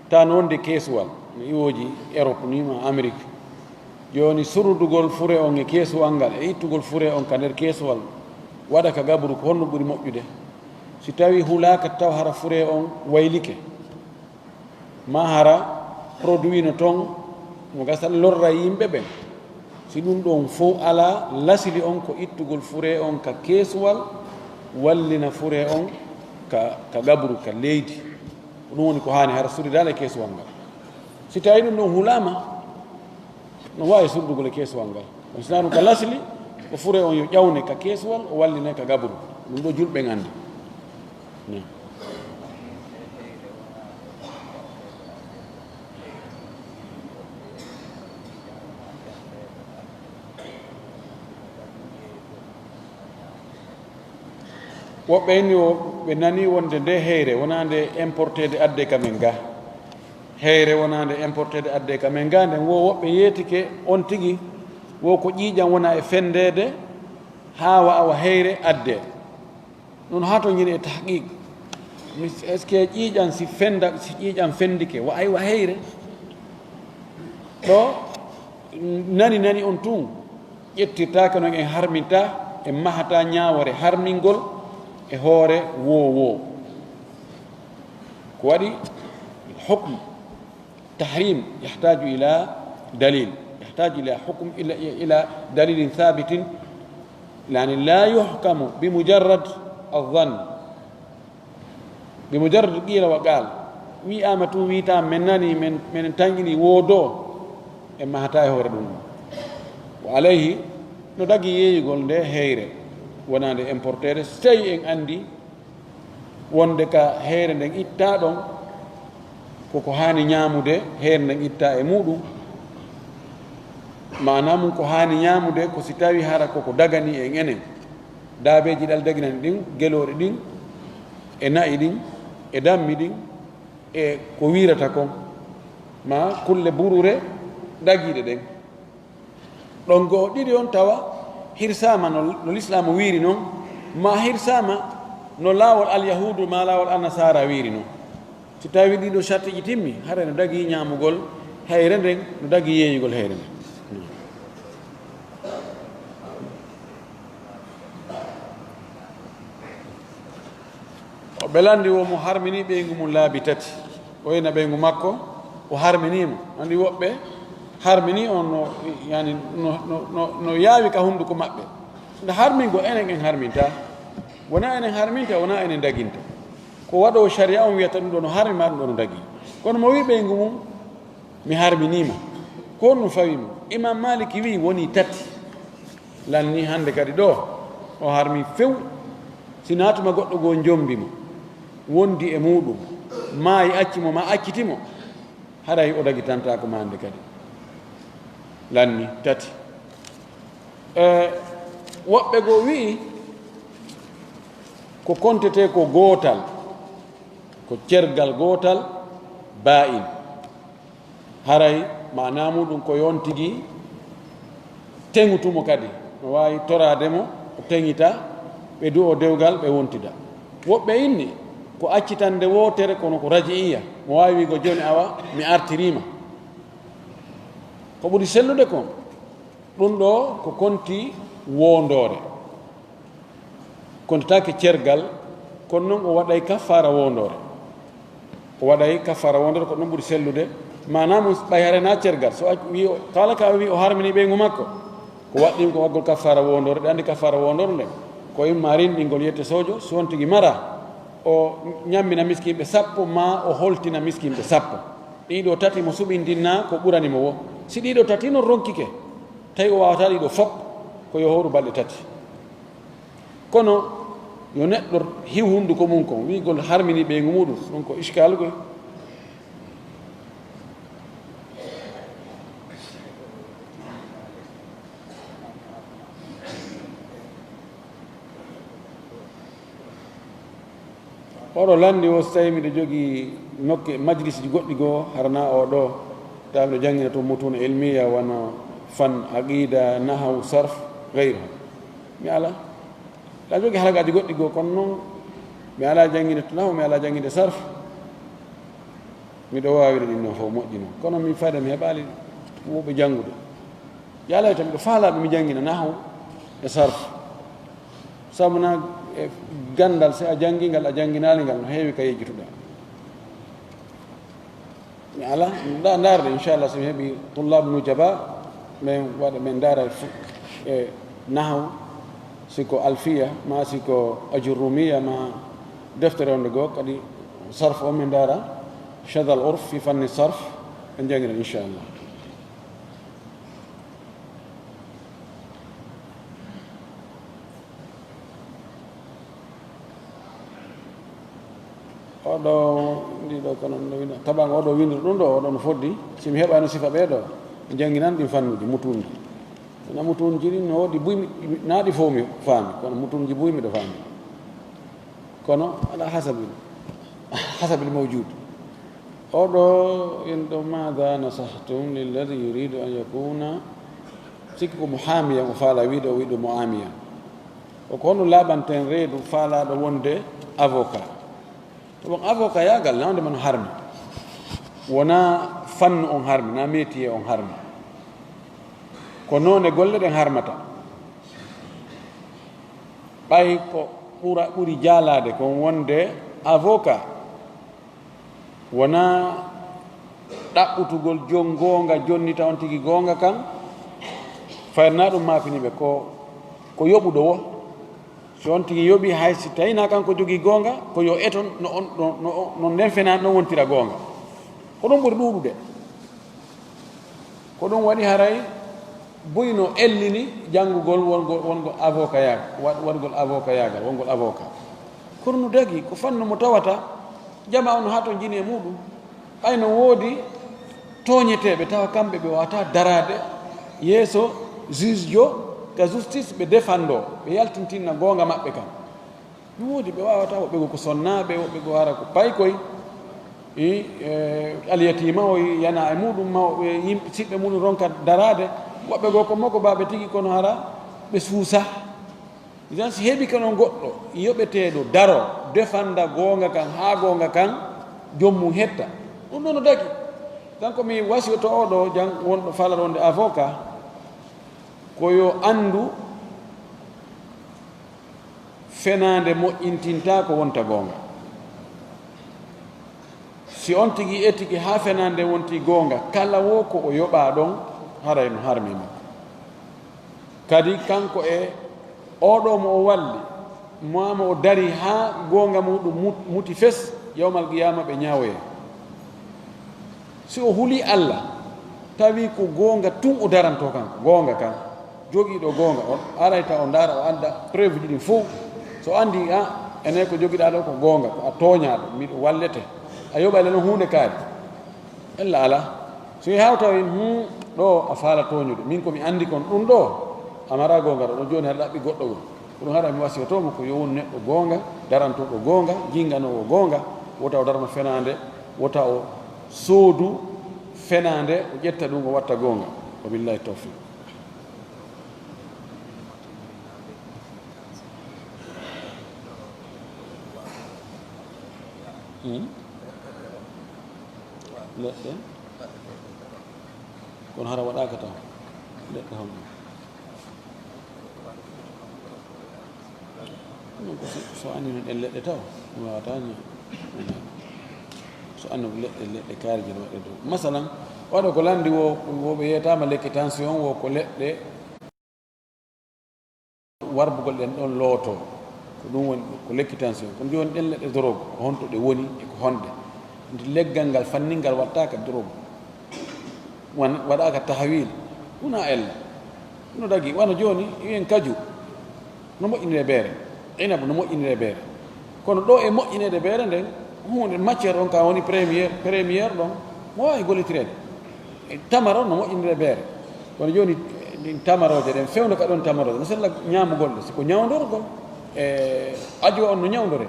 tan wonde keesuwal, no iwooji Erop ni ma Amerik. Jooni surrudugol fure on e keesuwal ngal e ittugol fure on ka nder keesuwal, waɗa ka gaburu, ko honno ɓuri moƴƴude? Si tawii hulaaka taw hara fure on waylike, maa hara produit no ton, no gasa lorra yimɓe ɓen. Si ɗum ɗon fow alaa, lasili on ko ittugol fure on ka keesuwal, wallina fure on ka, ka gaburu, ka leydi. Ko ɗum woni ko haani hara surridaale e keesuwal ngal. Si tawii ɗum ɗon hulaama, no waawi surrugol e keesuwal ngal. Kono si naa ɗum ka lasli, ko fure on yo ƴawne ka keesuwal, o walline ka gaburu. Ɗum ɗo julɓe en anndi. Ni. Woɓɓe inni o, ɓe nani wonde nde heyre wonaa nde importeede addee ka men ga. Heyre wonaa nde importeede addee ka men ga, nden wo woɓɓe yeetike on tigi, wo ko ƴiiƴam wona e fenndeede haa wa awa heyre addee. Ɗum haa to njini e tahqiq. Mi, est-ce que ƴiiƴam si fenda, si ƴiiƴam fendike, wa ay wa heyre? Ɗo nani nani on tun. Ƴettirtaake noon en harminta, en mahata ñaawoore harmingol, e hoore woo woo. Ko waɗi hukm tahrim yahtaju ila dalil, yahtaju ila hukm ila, ila dalilin thabitin. Yani la yuhkamu bi mujarrad adh-dhann, bi mujarrad qila wa qal. Wi'ama tun, wi'ta men nani, men, men tanƴini, woodo, en mahata e hoore ɗum. Wa alayhi, no dagi yeeyugol nde heyre wonande importere, sey en andi wonde ka heyre nden itta ɗon, koko haani ñaamude, heyre nden itta e muɗum. Maana mum ko haani ñaamude ko si tawi hara koko dagani en enen. Daabeeji ɗal daginani ɗin, gelooɗi ɗin, e na'i ɗin, e dammi ɗin, e ko wiirata kon, ma kulle burure dagiiɗe ɗen. Ɗon goo ɗiɗi on tawa hirsaama no, no Lislaamu wiiri non, ma hirsaama no laawol Alyahuudu ma laawol Annasaara wiiri non. Si tawi ɗiɗo sartiiji timmi, haray no dagi ñaamugol heyre nden, no dagi yeeyugol heyre nden. O ɓe lanndi wo mo harmini ɓeyngu mum laabi tati. O ina ɓeyngu makko, o harmini mo. Anndi woɓɓe harmini on no, yani, no, no, no, no yaawi ka hunnduko maɓɓe. Nde harmingo enen en harminta. Wona enen harminta, wona enen daginta. Ko waɗoowo sariya on wiyata ɗum ɗo no harmi ma ɗum ɗo no dagi. Kono mo wi ɓeyngu mum, mi harminiima. Ko honɗum fawi mo? Imam Maliki wi woni tati. Lanni hannde kadi ɗo, o harmi few. Si naatuma goɗɗo goo njombi mo, wondi e muɗum, maayi acci mo, ma acciti mo, haray o dagitantaako ma hannde kadi. Lanni tati. E, woɓɓe goo wi'i ko kontetee ko gootal, ko cergal gootal, baa'in. Haray maanaa muɗum ko yon tigi teŋutumo kadi. No waawi toraade mo, o teŋita, ɓe du'o dewgal, ɓe wontida. Woɓɓe inni ko accitande wootere, kono ko raji'iya. Mo waawi wi'go jooni, awa, mi artiriima. Ko ɓuri sellude kon, ɗum ɗo ko konti woondoore. Kontataake cergal, kono noon o waɗay kaffaara woondoore. O waɗay kaffaara woondoore, ko ɗum ɓuri sellude. Maanaa mum, ɓay hare na cergal. So a wi o, kala ka wi o harmini ɓeyngu makko, ko waɗɗii ko waɗgol kaffaara woondoore. Ɗe anndi kaffaara woondoore nden, ko imma rinɗingol yette soojo, so on tigi mara, o ñammina miskinɓe sappo, ma o holtina miskinɓe sappo. Ɗiɗo tati mo suɓindinna ko ɓurani mo wo. Si ɗiɗo tati non ronkike, tawi o waawataa ɗiɗo fop, ko yo hooru balɗe tati. Kono yo neɗɗo hiw hunnduko mum kon, wi'gol harmini ɓeyngu muɗum, ɗum ko iskaalu koy. Oɗo lanndi wo, so tawi miɗo jogii nokke majlisiji goɗɗi goo, hara na oo ɗoo, tawa miɗo janngina toon mutuuna ilmiya, wano fan, aqida, nahaw, sarf, gayru. Mi ala. Aɗa jogii halagaaji goɗɗi goo, kono noon mi alaa jannginde nahaw, mi alaa jannginde sarf. Miɗo waawiri ɗin noon fof moƴƴi noon. Kono min fayda mi heɓaali wuuɓe janngude. Yaalay tan miɗo faalaaɓe mi janngina nahaw e sarf. Sabu na e ganndal, si a janngi ngal, a jannginaali ngal, no heewi ka yejjituɗaa. Mi ala, nda-, ndaarde, inchallah, so mi heɓi tullab nujaba, min waɗa, min ndaara fu-, e nahaw, si ko alfiya, ma si ko ajurrumiya, ma deftere wonde goo, kadi sarf o min ndaara, shadal urf fi fanni sarf, en janngira, inchallah. Oɗo, ndiɗo kono no wina, taban oɗo winndiro ɗum ɗo, oɗo no foddi. Si mi heɓaano sifa ɓee ɗo, mi jannginan ɗin fannuuji, mutuunji. Wona mutuunji ɗin no woodi buy, mi, mi, naa ɗi fof mi faami, kono mutuunji buy miɗo faami. Kono ala hasabil, hasabil mawjud. Oɗo, en ɗo, "Maada nasahtum lilladi yuridu an yakuna?" Sikki ko mo haamiyan o faala wiide, o wiide mo aamiyan. O ko honno laaɓanten reedu faalaaɗo wonde avocat? To bon, avocat yaagal na wonde man harmi. Wona fannu on harmi, na métier on harmi. Ko noone golle ɗen harmata. Ɓay ko Ɓura, ɓuri jaalaade kon wonde avocat wonaa ɗaɓɓutugol jon goonga, jonnita on tigi goonga kan. Fayre na ɗum maakini ɓe ko, ko yoɓuɗo wo. Si on tigi yoɓi, hay si tawii na kanko jogii goonga, ko yo eton no on, no, no, no nden fenaande non wontira goonga. Ko ɗum ɓuri ɗuuɗude. Ko ɗum waɗi haray buy no ellini janngugol wongo, wongo avocat ya-, wa-, waɗugol avocat yaagal, wonngol avocat. Kono no dagi, ko fannu mo tawata jama on hatonjini e muɗum. Ɓay no woodi tooñeteeɓe, tawa kamɓe ɓe wata daraade yeeso juge jo ka justice ɓe defando, ɓe yaltintinna goonga maɓɓe kan. No woodi ɓe waawata, woɓɓe goo ko sonnaaɓe, woɓɓe goo hara ko paykoy. I, e, alyatiima o yana e muɗum, mawɓe, yimɓe, siɓɓe muɗum ronka daraade. Woɓɓe goo ko mokobaaɓe tigi, kono hara ɓe suusa. Idan si heɓi kono goɗɗo yoɓeteeɗo daro, defanda goonga kan, haa goonga kan, joom mum hetta. Ɗum ɗon no dagi. Kanko mi wasiyoto oo ɗoo jan wonɗo fala ɗon nde avocat, ko yo anndu fenaande moƴƴintintaa ko wonta goonga. Si on tigi etike haa fenaande wonti goonga, kala wo ko o yoɓaa ɗon, haray no harmi makko. Kadi kanko e oo ɗoo mo o walli, mo ama o dari haa goonga muɗum mut-, muti fes, yawmal qiyaama ɓe ñaawoye. Si o huli Alla, tawi ko goonga tun o daranto kan, goonga kan, jogiiɗo goonga on, aray taw o ndaara, o annda preuve ji ɗin fow. So o anndi, a, enen ko jogiɗaa ɗoo ko goonga, ko a tooñaaɗo, miɗo wallete, a yoɓay le non huunde kaari. Ella alaa. So yehi haa o tawa en, hum, ɗoo a faala tooñude. Min ko mi anndi kon ɗum ɗoo, a maraa goonga ɗoo, ɗon jooni haɗa ɗaɓɓi goɗɗo goo. Ko ɗum haɗa mi wasiyoto mo ko yo won neɗɗo goonga, darantooɗo goonga, jinnganoowo goonga, wota o darma fenaande, wota o soodu fenaande, o ƴetta ɗum o watta goonga. Wa billahi tawfiq. Hmm? Leɗɗe? Kono hara waɗaaka taw. Leɗɗe honno? Ɗum ko so, so anndi no ɗen leɗɗe taw, ɗum waawata ña-, so anndi ko leɗɗe, leɗɗe kaarije no waɗde dow. Masalan, waɗa ko lanndi wo, wo ɓe yiyataama lekki tension, wo ko leɗɗe warbugol ɗen ɗon looto. Ko ɗum woni ko lekki tension. Kono jooni ɗen leɗɗe dorogu, ko honto ɗe woni e ko honde? Nde leggal ngal fanningal wattaaka dorogu. Wan-, waɗaaka tahawil. Wona ella. No dagi, wano jooni, wiyen kaju. No moƴƴinire beere. Inabu no moƴƴinire beere. Kono ɗo e moƴƴineede beere nden, huunde matière on ka woni première, première ɗon, mo waawi gollitireede. E tamaro no moƴƴinire beere. Kono jooni, ɗin tamarooje ɗen, fewndo ka ɗon tamarooje, no sella ñaamugol ɗe, si ko ñawndorgol, e ajo on no ñawndore.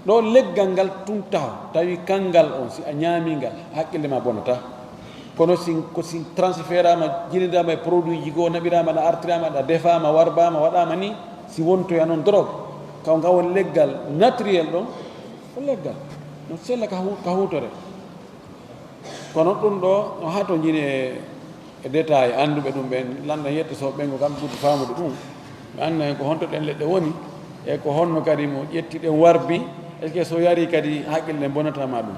Ɗo leggal ngal tun taho, tawi kanngal on, si a ñaami ngal, haqqille ma bonata. Kono si, ko si transférama, jilindirama e produit ji goo, naɓirama, ɗa artirama, ɗa defama, warbama, waɗama ni, si wontoya noon drogue, kaw nga won leggal naturel ɗon, ko leggal. No sella ka hu-, ka huutore. Kono ɗum ɗo, no hato jini e, e détail, annduɓe ɗum ɓen, landa yetto so ɓen ko kamɓe ɓurti faamude ɗum. Ɓe annda hen ko honto ɗen leɗɗe woni, e ko honno kadi mo ƴetti ɗen warbi, est-ce que so yari kadi haqqille ɗen bonata ma ɗum?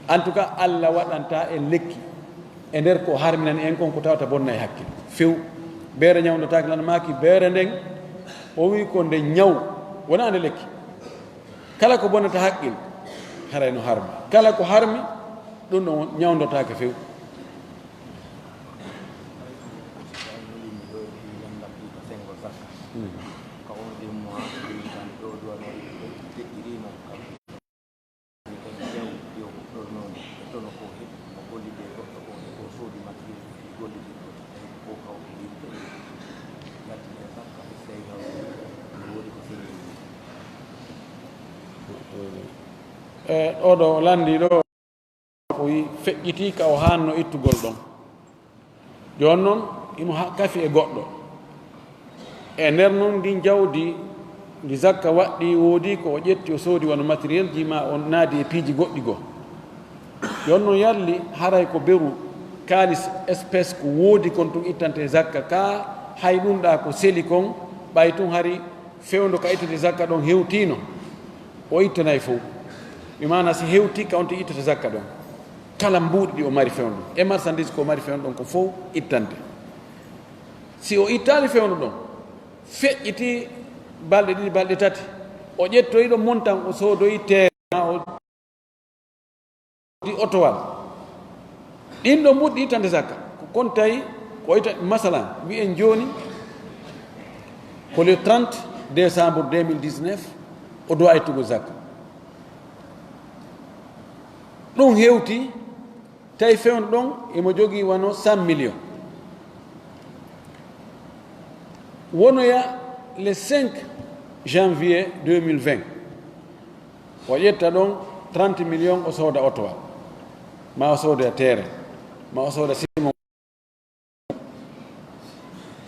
En tout cas, Allah waɗanta en lekki e nder ko harminani en kon ko tawata bonna e hakkille. Few, beere ñawndotaake lan maaki, beere nden, o wi ko nde ñaw, wona nde lekki. Kala ko bonata haqqil, haray no harmi. Kala ko harmi, ɗum ɗon ñawndotaake few. E, oɗo lanndi ɗo, o wi feƴƴiti ka o haanno ittugol ɗon. Jooni noon, himo ha-, kafi e goɗɗo. E nder noon, ndin jawdi ndi zakka waɗɗi, woodi ko o ƴetti, o soodi wano matériel ji, ma o naadi e piiji goɗɗi goo. Jooni noon, yalli haray ko beru kaalis espèce ko woodi kon tun ittante zakka, ka hay ɗum ɗa ko seli kon, ɓay tun hari Fewndo ka ittete zakka ɗon hewtiino, o ittanay fow. Ɓe maana si hewti ka on ti ittata zakka ɗon, kala mbuuɗi ɗi o mari fewndo ɗon, e marchandise ko o mari fewndo ɗon ko fow ittante. Si o ittaali fewndo ɗon, feƴƴiti balɗe ɗiɗi, balɗe tati, o ƴettoyi ɗon montan, o soodoyi teere, ma o di otowal. Ɗin ɗo mbuuɗi ittande zakka, ko kon tawi ko ita, masalan, wi'en jooni ko le trente décembre deux mille dix-neuf o doit ittugol zakka. Ɗum hewti tawi fewndo ɗon emo jogii wano cent millions. Wonoya le cinq janvier deux mille vingt, o ƴetta ɗon trente millions, o sooda otowal, ma o sooda terrain, ma o sooda ciment.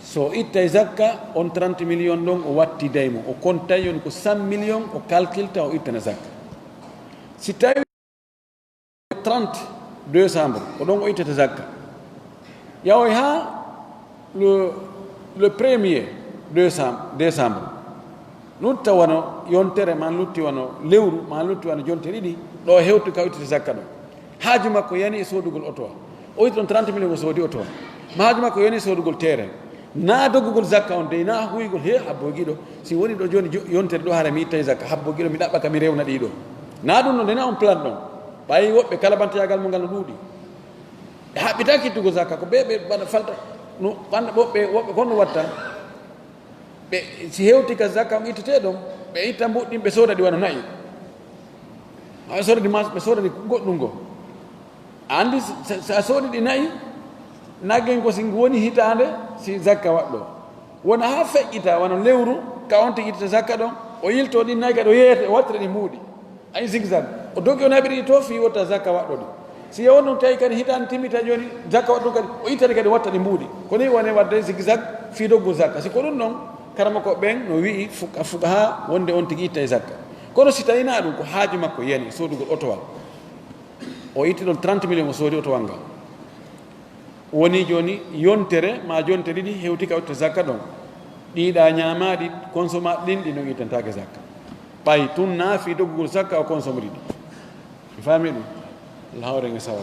So ittay zakka, on trente millions ɗon o wattiday mo, o kontay, yoni ko cent millions o calculta, o ittana zakka. Si tawi trente décembre, ko ɗon o ittata zakka. Yahoy haa le, le premier décembre, décembre. Lutta wano yontere, ma lutti wano lewru, ma lutti wano jonte ɗiɗi, ɗo hewti ka ittata zakka ɗo. Haaju makko yani e soodugol otowa. O itti ɗon trente millions, o soodi otowa. Ma haaju makko yani e soodugol terrain. Na doggugol zakka on dey, na huygol, he, habbo giɗo. Si woni ɗo jooni jo-, yontere ɗo, hara mi ittay zakka, habbo giɗo, mi ɗaɓɓa ka mi rewna ɗiɗo. Na ɗum ɗon, de na on plan ɗon. Ɓay woɓɓe kala bantayagal mo ngal no ɗuuɗi. Ɓe haɓɓitaki ittugo zakka, ko ɓe, ɓe ɓaɗa falta, no ɓanna woɓɓe, woɓɓe kon no watta. Ɓe, si hewti ka zakka mo ittete ɗon, ɓe itta mbuɗɗin, ɓe sooda ɗi wano na'i. Ma ɓe sooda ɗi mas-, ɓe sooda ɗi goɗɗum go. A andi, sa, sa, sa soodi ɗi na'i, naggen ko si ngu woni hitaande, si zakka waɗɗo. Wona haa feƴƴita, wano lewru, ka on tigi ittata zakka ɗon, o yilto ɗin na'i kadi, o yeeyata, o wattira ɗi mbuuɗi. Ay zigzag. O dogi, o naɓiri ɗi to, fii wotta zakka waɗɗo ɗi. Si yewon ɗum tawi kadi hitaande timmita jooni, zakka waɗɗo kadi, o ittata kadi, o watta ɗi mbuuɗi. Ko ni woni waɗde zigzag fii doggu zakka. Si ko ɗum ɗon, karamoko ɓen no wi'i fuka-, fukaha wonde on tigi ittay zakka. Kono si tawi na ɗum, ko haaju makko yani, soodugol otowal. O itti ɗon trente millions, o soodi otowal ngal. Woni jooni yontere ma jonte ɗiɗi hewti ka ittata zakka ɗon. Ɗiɗa ñaamaaɗi, consommaɗi ɗin, ɗi no ittantaake zakka. Ɓay tun na fii doggugol zakka o consomri ɗi. Mi faami ɗum? Allah hawre nge sawal.